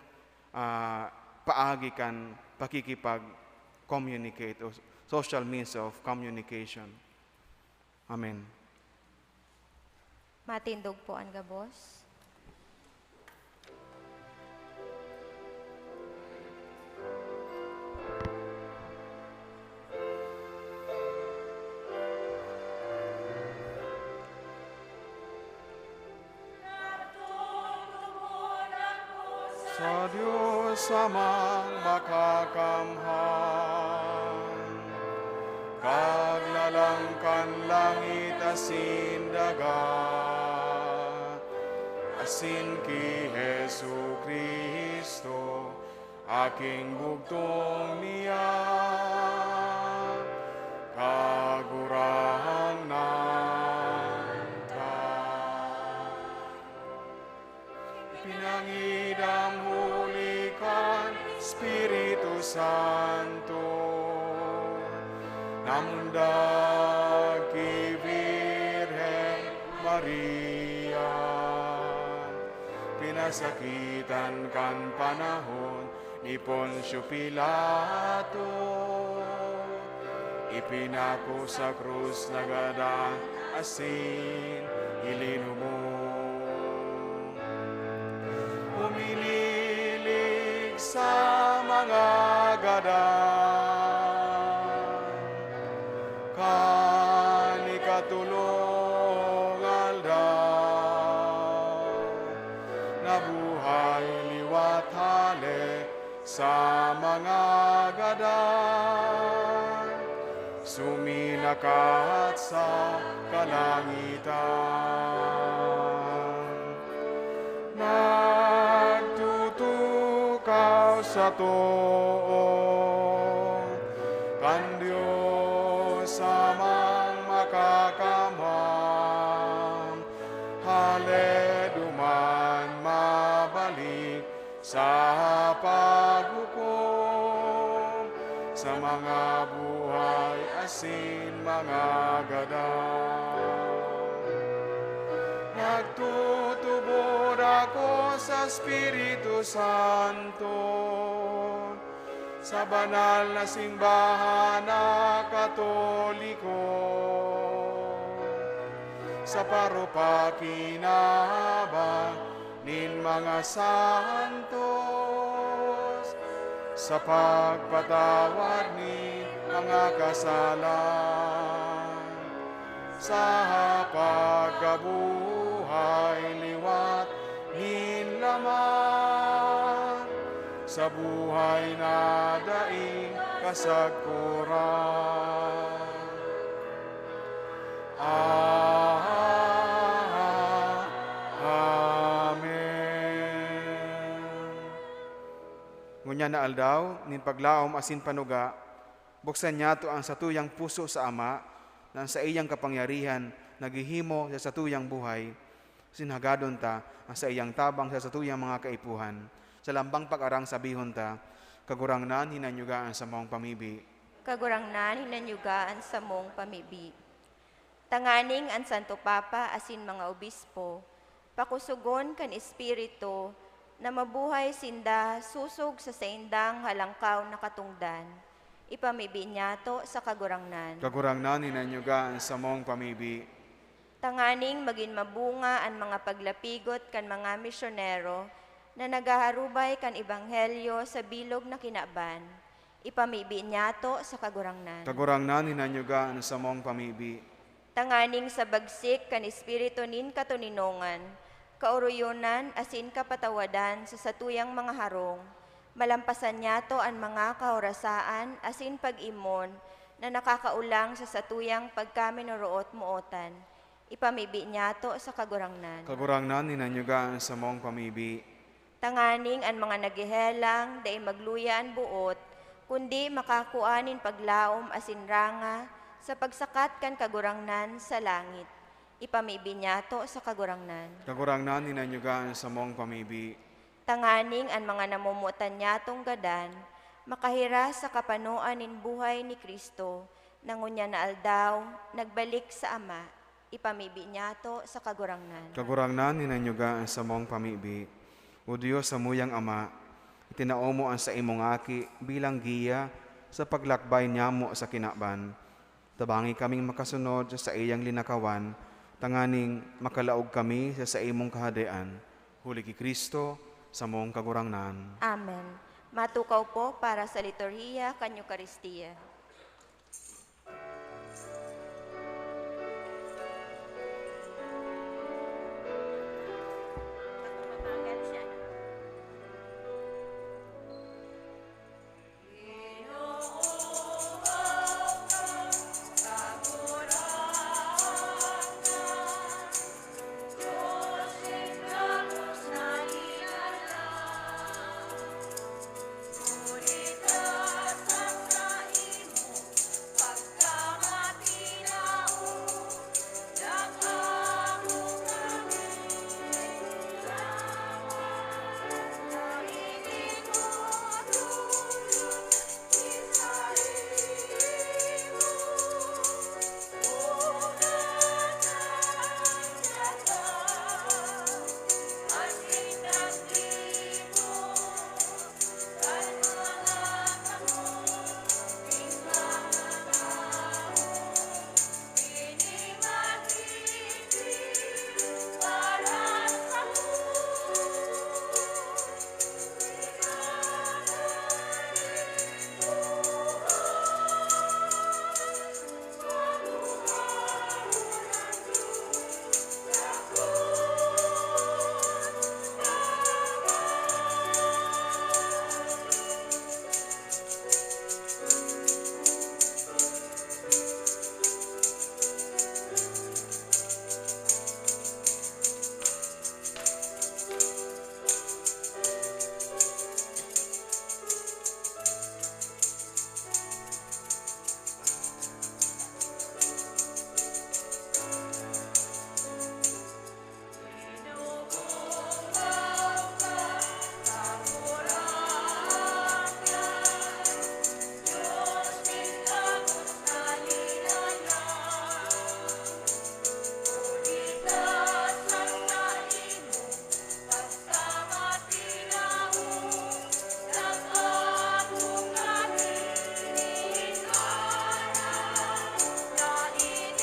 ah, paagi kan pakikipag-communicate o social means of communication. Amen. Matindog po an gabos. Sa Dios Amang Makakamhan, Kaglalang kan langit asin daga, asin ki Jesu-Cristo, Aking bugtong niya, Kagurangnan ta. Ipinangidam huli kan Espiritu Santo, namundag ki Birhen Maria, pinasakitan kan panahon ni Poncio Pilato, ipinako sa krus, nagadan asin ilinubong. Huminilig sa mga gadan, kan ikatolong aldaw, nabuhay liwat hale sa mga gadan, suminakat sa kalangitan. Nagtutukaw sa too kan Dios Amang Makakamhan, hale duman mabalik sa paghukom sa mga buhay asin mga gadan. Nagtutubod ako sa Espiritu Santo, sa banal na simbahan na Katoliko, sa parupakinabang nin mga santos, sa pagpatawad nin mga kasalan, sa pagkabuhay liwat nin laman, sa buhay na daing kasagkoran. Amen. Ngunyan na aldaw nin paglaom asin panuga, Buksan niyato an satuyang puso sa Ama, na an saiyang kapangyarihan naghihimo sa satuyang buhay, asin hagadon ta an saiyang tabang sa satuyang mga kaipuhan. Sa lambang pag-arang sabihon ta, "Kagurangnan, hinanyuga an samong pamibi." Kagurangnan, hinanyuga an samong pamibi. Tanganing an Santo Papa asin mga obispo, pakusogon kan Espiritu na mabuhay sinda sosog sa saindang halangkaw na katongdan. Ipamibi niyato sa Kagurangnan. Kagurangnan, hinanyuga an samong pamibi. Tanganing magin mabunga an mga paglapigot kan mga misyonero na naghaharubay kan ebanghelyo sa bilog na kinaban. Ipamibi niyato sa Kagurangnan. Kagurangnan, hinanyuga an samong pamibi. Tanganing sa bagsik kan espiritu nin katoninongan, kaoroyonan asin kapatawadan sa satuyang mga harong, malampasan niyato an mga kahorasaan asin pag-imon na nakakaolang sa satuyang pagkaminoroot-mootan. Ipamibi niyato sa Kagurangnan. Kagurangnan, hinanyuga an samong pamibi. Tanganing an mga naghehelang dai magluya an boot, kundi makakua nin paglaom asin ranga sa pagsakat kan Kagurangnan sa langit. Ipamibi niyato sa Kagurangnan. Kagurangnan, hinanyuga an samong pamibi. Tanganing an mga namomotan niyatong gadan makahiras sa kapanoan nin buhay ni Cristo na ngunyan na aldaw nagbalik sa Ama. Ipamibi niyato sa Kagurangnan. Kagurangnan, hinanyuga an samong pamibi. O Dios, samuyang Ama, itinao mo an saimong Aki bilang giya sa paglakbay niyamo sa kinaban. Tabangi kaming makasunod sa saiyang linakawan, tanganing makalaog kami sa saimong Kahadean. Huli ki Cristo, samong Kagurangnan. Amen. Matukaw po para sa liturhiya kan Eukaristia.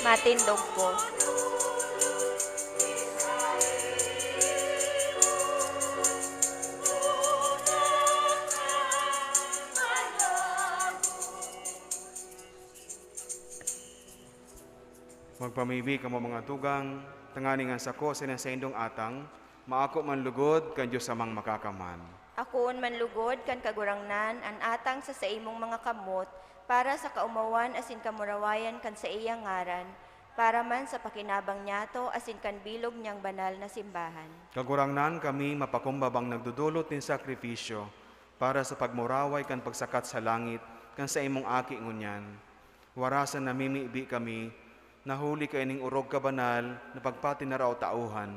Matindog ko. Magpamibi kamo, mga tugang, tanganing an sako asin an saindong atang maako man lugod kan Dios Amang Makakamhan. Akoon man lugod kan Kagurangnan an atang sa saimong mga kamot, para sa kaomawan asin kamurawayan kan saiyang ngaran, para man sa pakinabang niyato asin kan bilog niyang banal na simbahan. Kagurangnan, kami mapakumbabang nagdodolot nin sakrifisyo para sa pagmuraway kan pagsakat sa langit kan saimong Aki ngunyan. Warasan namimibi kami na huli kaining orog ka banal na pagpatinaraw-taohan,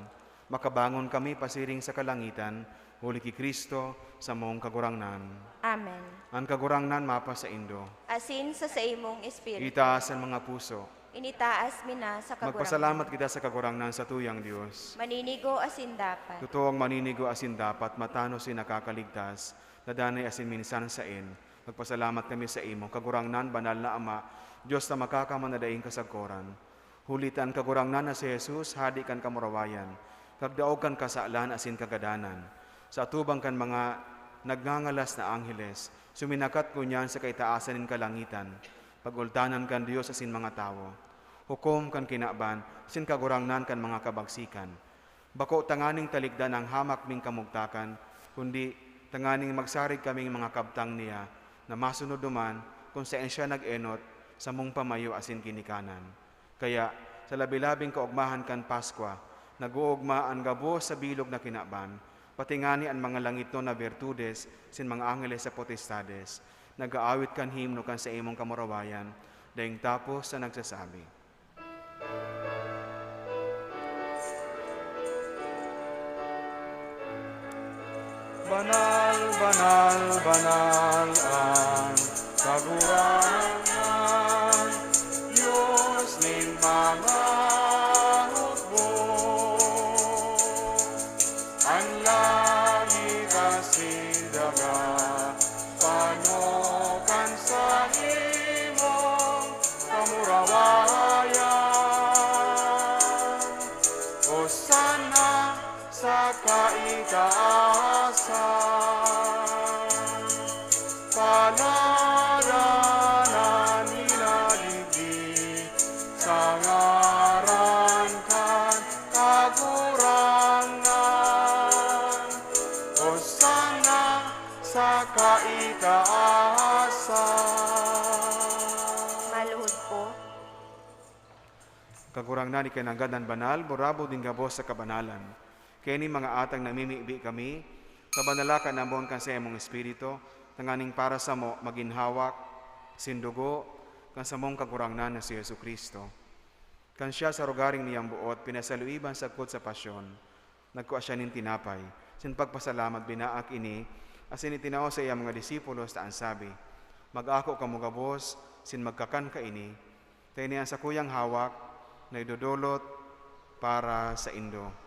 makabangon kami pasiring sa kalangitan, huli ki Cristo, samong Kagurangnan. Amen. An Kagurangnan mapasaindo. Asin sa saimong espiritu. Itaas an mga puso. Initaas mi na sa Kagurangnan. Magpasalamat kita sa Kagurangnan, satuyang Dios. Maninigo asin dapat. Totoong maninigo asin dapat, matanos asin nakakaligtas, na danay asin minsan saen. Magpasalamat kami saimo, Kagurangnan, Banal na Ama, Dios na makakamang na daing kasagkoran. Huli ta an Kagurangnan na si Jesus, Hadi kan kamurawayan, kagdaog kan kasalan asin kagadanan. Sa atubang kan mga nagngangalas na angheles, suminakat ngunyan sa kaitaasan nin kalangitan, pag-ultanan kan Dios asin mga tawo, hukom kan kinaban asin kagurangnan kan mga kabagsikan. Bako tanganing talikdan an hamak ming kamugtakan, kundi tanganing magsarig kaming mga kabtang niya, na masunod duman kun saen siya nag-enot, samong pamayo asin ginikanan. Kaya, sa labi-labing kaogmahan kan Paskwa, nag-oogma an gabos sa bilog na kinaban, pati ngani an mga langitnon na birtudes asin mga angheles sa potestades, nag-aawit kan himno kan saimong kamurawayan, daing tapos na nagsasabi, "Banal, banal, banal an Kagurangnan, Dios nin mga hukbo. An langit asin daga pano kan saimong kamurawayan. Hosanna sa kaitaasan. Paladan an minadigdi sa ngaran kan Kagurangnan. Hosanna sa kaitaasan." Maluhod po. Kagurangnan, ika nanggad an banal, burabod nin gabos sa kabanalan. Kaya nin mga atang namimibi kami, kabanala ka namon kan saimong Espiritu, tanganing para samo magin hawak, sindugo, kan samong Kagurangnan na si Jesu-Cristo. Kan siya sa rogaring niyang boot, pinasaluiban sagkod sa pasyon, nagkua siya nin tinapay, sin pagpasalamat, binaak ini, asin itinao sa iyang mga disipulos ta an sabi, "Mag-ako kamo gabos, sin magkakan kaini, ta ini an sakuyang hawak na idodolot para saindo."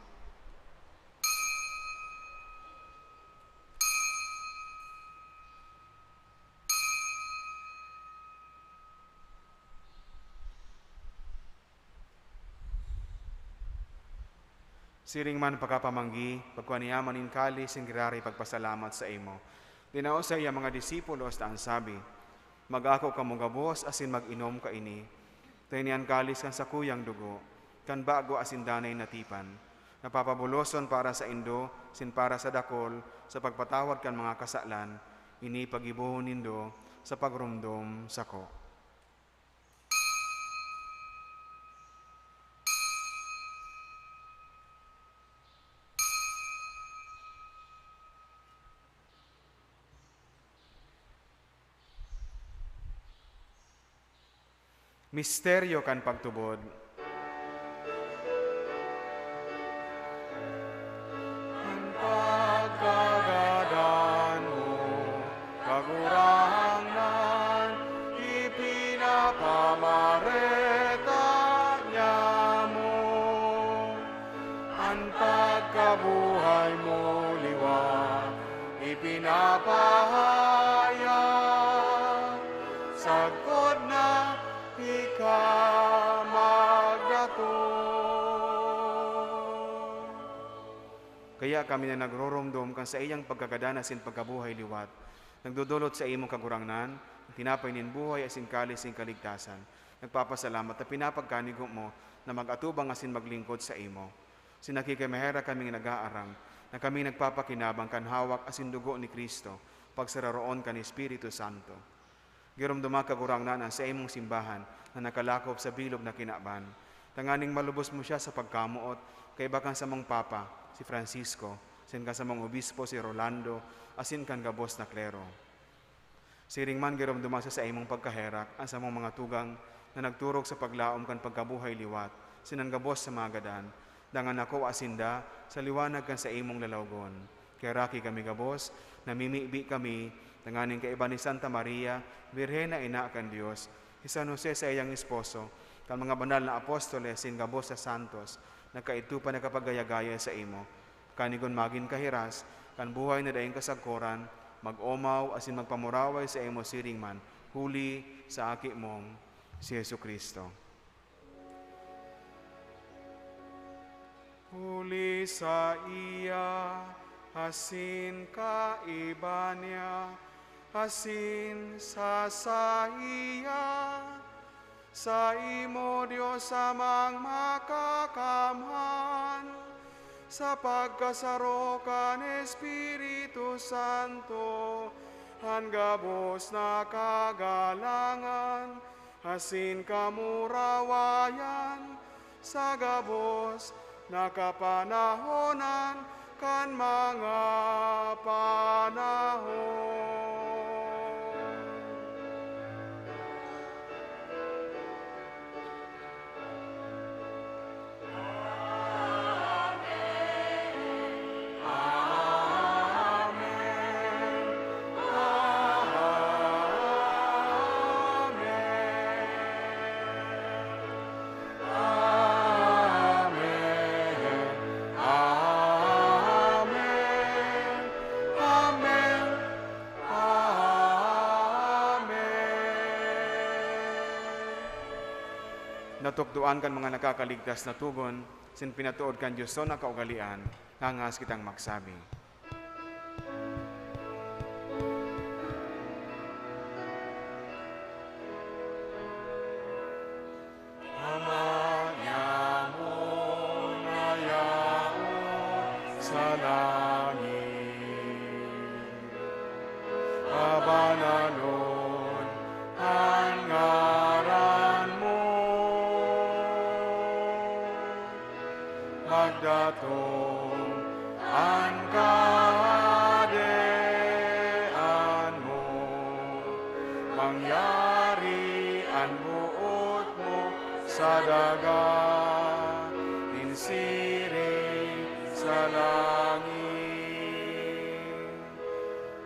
Siring man pakapamanggi, pagkua niya man nin kalis, nin giraray pagpasalamat saimo, dinao sa iya mga disipulos ta an sabi, "Mag-ako kamo gabos asin mag-inom kaini, ta ini an kalis kan sakuyang dugo, kan bago asin danay na tipan, na papabuloson para saindo asin para sa dakul sa pagpatawad kan mga kasalan. Ini paggibohon nindo sa pagromdom sako." Misteryo kan pagtubod. An pagkagadan mo, Kagurangnan, ipinapamareta niamo. An pagkabuhay mo liwat ipinapahayag, sagkod na ika magdatong. Kaya kami na nagroromdom kan saiyang pagkagadan asin pagkabuhay liwat, nagdodolot saimo, Kagurangnan, an tinapay nin buhay asin kalis nin kaligtasan. Nagpapasalamat ta pinapagkanigo mo na mag-atubang asin maglingkod saimo. Asin nakikimaherak kaming nag-aaram na kami nagpapakinabang kan hawak asin dugo ni Cristo, pagsararoon kan Espiritu Santo. Giromdoma, Kagurangnan, an saimong simbahan na nakalakop sa bilog na kinaban, tanganing malubos mo siya sa pagkamoot kaiba kan samong Papa, si Francisco, asin kan samong Obispo, si Rolando, asin kan gabos na klero. Siring man, giromdoma sa saimong pagkaherak an samong mga tugang na nagturog sa paglaom kan pagkabuhay liwat, sinan gabos sa mga gadan, dangan nakuwa sinda sa liwanag kan saimong lalawgon. Kaheraki kami gabos, namimibi kami, tanganing kaiba ni Santa Maria, Birhen na Ina kan Dios, ni San Jose, saiyang esposo, kan mga banal na apostoles, sin gabos sa santos, na kaidto pa nagkapagayagaya saimo. Kanigon magin kahiras kan buhay na daing kasagkoran, mag-omaw asin magpamuraway saimo siring man, huli sa Aki mong si Jesu-Cristo. Huli saiya, asin kaiba niya, asin sa saiya, saimo, Dios Amang Makakamhan, sa pagkasaro kan Espiritu Santo, an gabos na kagalangan asin kamurawayan sa gabos na kapanahonan kan mga panahon. Natukdoan kan mga nakakaligtas na togon, sin pinatood kan Dios na kaugalean, ngangas kitang magsabi. Ama nyamo na yaon sa langit, pabananon an ngaran mo. Magdatong an kahadean mo. Mangyari an boot mo sa daga, nin siring sa langit.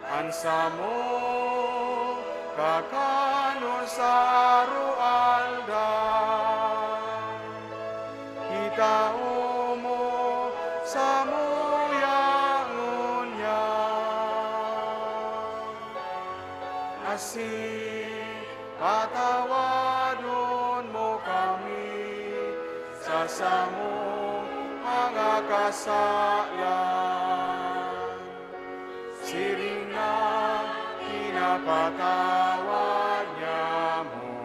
An samong kakanon sa aroaldaw, itao mo samuya ngunyan. Asin patawadon mo kami sa samong mga kasalan, siring na pinapatawad nyamo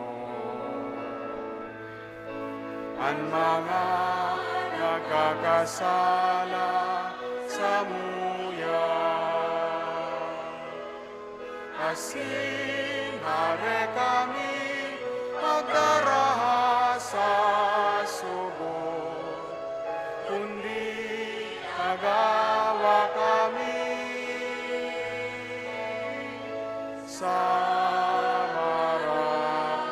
an mga nagkakasala samuya. Asin hare kami pagdaraha sa sugo, kundi agawa kami sa maraot.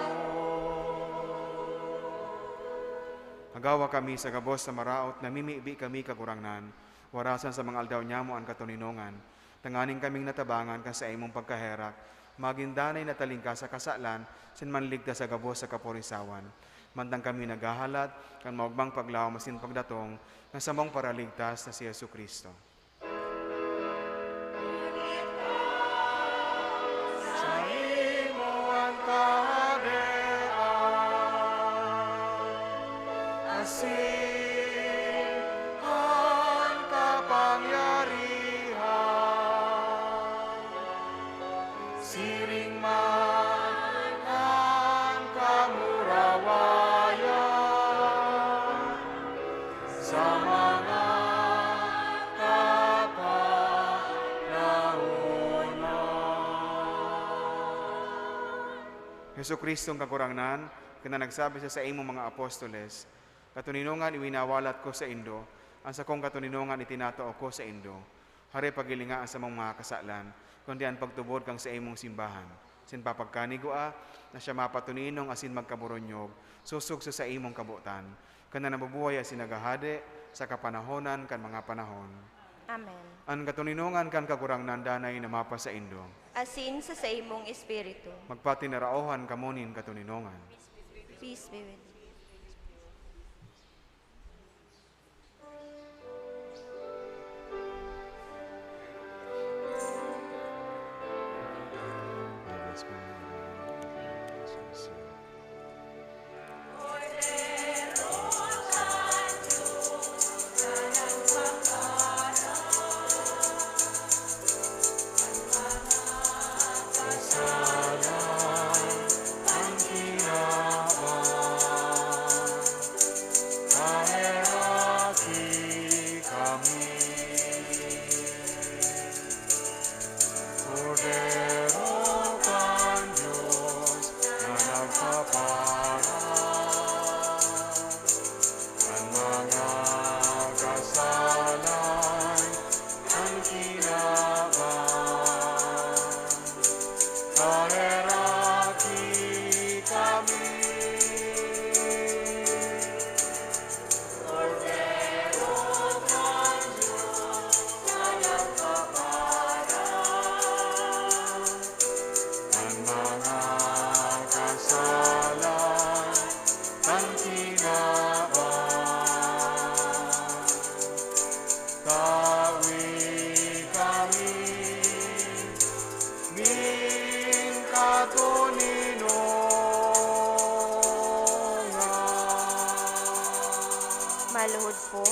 Agawa kami sa gabos sa maraot, namimibi kami, Kagurangnan, warasan sa mga aldaw nyamo an katoninongan, tanganing kaming natabangan kan saimong pagkaherak, magin danay na talingkas sa kasalan, asin manligtas sa gabos sa kaporisawan. Mantang kami naghahalat kan maogmang paglaom asin pagdatong kan samong Paraligtas na si Jesu-Cristo. Saimo an kahadean, asin an kapangyarihan, siring man an kamurawayan sa mga kapanahonan. Jesu-Cristong Kagurangnan, kan nagsabi sa saimong mga apostoles, "Katoninongan iwinawalat ko saindo, an sakong katoninongan itinatao ko saindo." Hare, paghilinga an samong mga kasalan, kundi an pagtubod kan saimong simbahan. Sin papagkanigwa na siya mapatuninong asin magkaburonyog, sosog sa saimong kabotan, kan na nabubuhay asin naghahade sa kapanahonan kan mga panahon. Amen. An katoninongan kan Kagurangnan danay na mapasaindo. Asin sa saimong espiritu. Magpatinaraohan kamo nin katoninongan. Peace be with you. Kordero kan Dios na nagpapara kan mga kasalan kan kinaban. Paheraki kami. Kordero kan Dios na nagpapara kan mga kasalan kan kinaban. Tawi kami nin katoninongan. Maluhod po.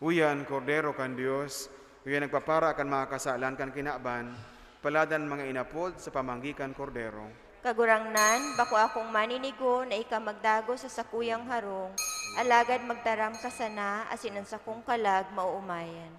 Uya an Kordero kan Dios, uya nagpapara kan mga kasalan kan kinaban, paladan mga inapod sa pamanggi kan Kordero. Kagurangnan, bako akong maninigo na ika magdagos sa sakuyang harong, alagad magtaram ka sana asin an sakong kalag maoomayan.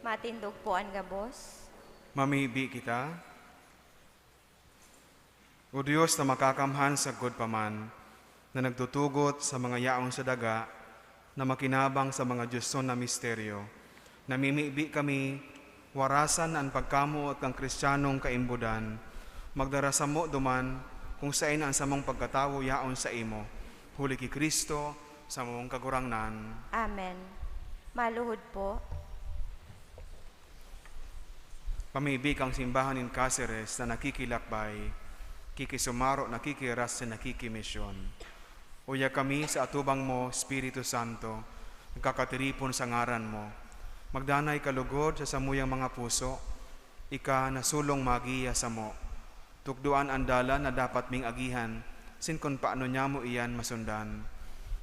Matindog po an gabos. Mamibi kita. O Dios na makakamhan sagkod pa man, na nagtutugot sa mga yaon sa daga na makinabang sa mga diosnon na misteryo, namimibi kami, warasan na an pagkamoot kan Kristiyanong kaimbodan, magdara samo duman kung saen an samong pagkatawo yaon saimo, huli ki Cristo, samong Kagurangnan. Amen. Maluhod po. Pamibi kang simbahan nin Caceres na nakikilakbay, kikisumaro, nakikiras, nakikimisyon. Uya kami sa atubang mo, Espiritu Santo, nagkakatiripon sa ngaran mo. Magdanay ka lugod sa samuyang mga puso, ika na sulong magiya samo. Tukdoan an dalan na dapat ming agihan, asin kun paano nyamo iyan masundan.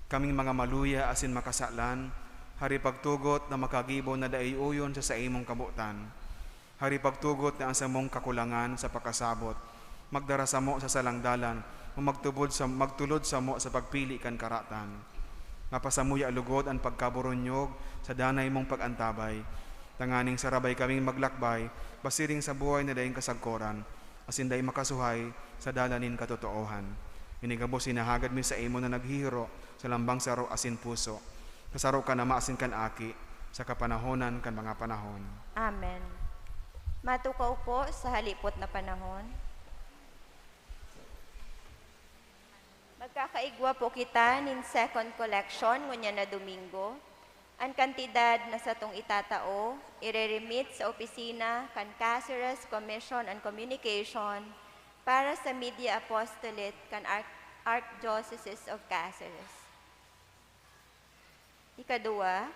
Kaming mga maluya asin makasalan, hari pagtugot na makagibo na dai uyon sa saimong kabotan. Hari pagtugot na an samong kakulangan sa pakasabot, magdara samo sa salang dalan, o magtubod sa, magtulod samo sa pagpili kan karatan. Mapasamuya lugod an pagkaboronyog sa danay mong pag-antabay, tanganing sarabay kaming maglakbay, pasiring sa buhay na daing kasagkoran, asin dai makasuhay sa dalan nin katotoohan. Ini gabos hinahagad mi saimo na naghihiro sa lambang saro asin puso, sa saro kan Ama asin kan Aki, sa kapanahonan kan mga panahon. Amen. Matukaw po sa halipot na panahon. Magkakaigwa po kita nin second collection ngunyan na Domingo. An kantidad na satong itatao, ireremit sa opisina kan Caceres Commission on Communication para sa Media Apostolate kan Arch-, Archdiocese of Caceres. Ikaduwa,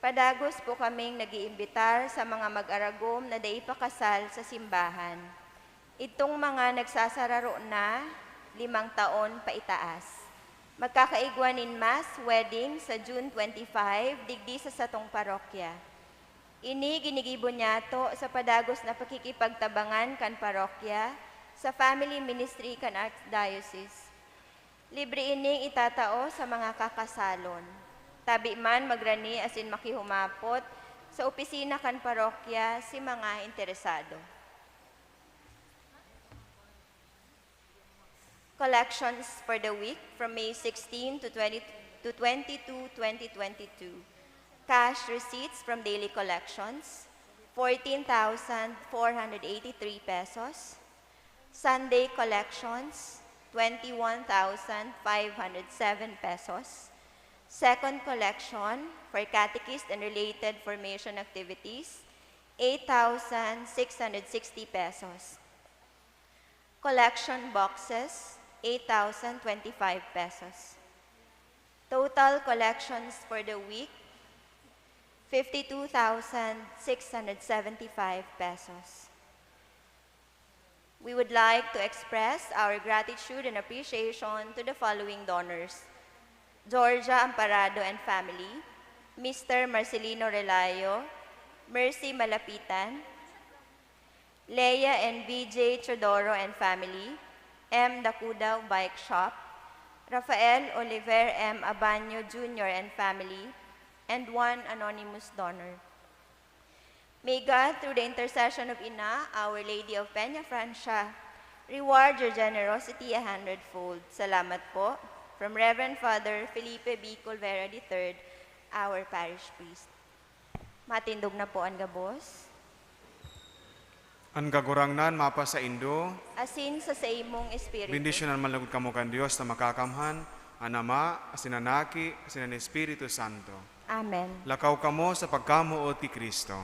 padagos po kaming nag-iimbitar sa mga mag-aragom na dai pa kasal sa simbahan. Idtong mga nagsasararo na, limang taon paitaas. Magkakaigwa nin mass wedding sa June twenty-five, digdi sa satong parokya. Ini ginigibo nyato sa padagos na pakikipagtabangan kan parokya sa family ministry kan Archdiocese. Libre ining itatao sa mga kakasalon. Tabi man magrani asin makihumapot sa opisina kan parokya si mga interesado. Collections for the week from May sixteen to twenty, to twenty-two, twenty twenty-two. Cash receipts from daily collections, fourteen thousand four hundred eighty-three pesos. Sunday collections, twenty-one thousand five hundred seven pesos. Second collection for catechist and related formation activities, eight thousand six hundred sixty pesos. Collection boxes, eight thousand twenty-five pesos. Total collections for the week, fifty-two thousand six hundred seventy-five pesos. We would like to express our gratitude and appreciation to the following donors: Georgia Amparado and family, Mister Marcelino Relayo, Mercy Malapitan, Lea and V J Teodoro and family, M Dacudaw Bike Shop, Rafael Oliver M Abaño Junior and family, and one anonymous donor. May God, through the intercession of Ina, Our Lady of Peña Francia, reward your generosity a hundredfold. Salamat po. From Reverend Father Felipe B Colvera the third, our parish priest. Matindog na po an gabos. An Kagurangnan mapasaindo. Asin sa saimong espiritu. Bendisyonan man lagod kamo kan Dios na Makakamhan, an Ama, asin an Aki, asin an Espiritu Santo. Amen. Lakaw kamo sa pagkamoot ki Cristo.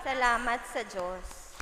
Salamat sa Dios.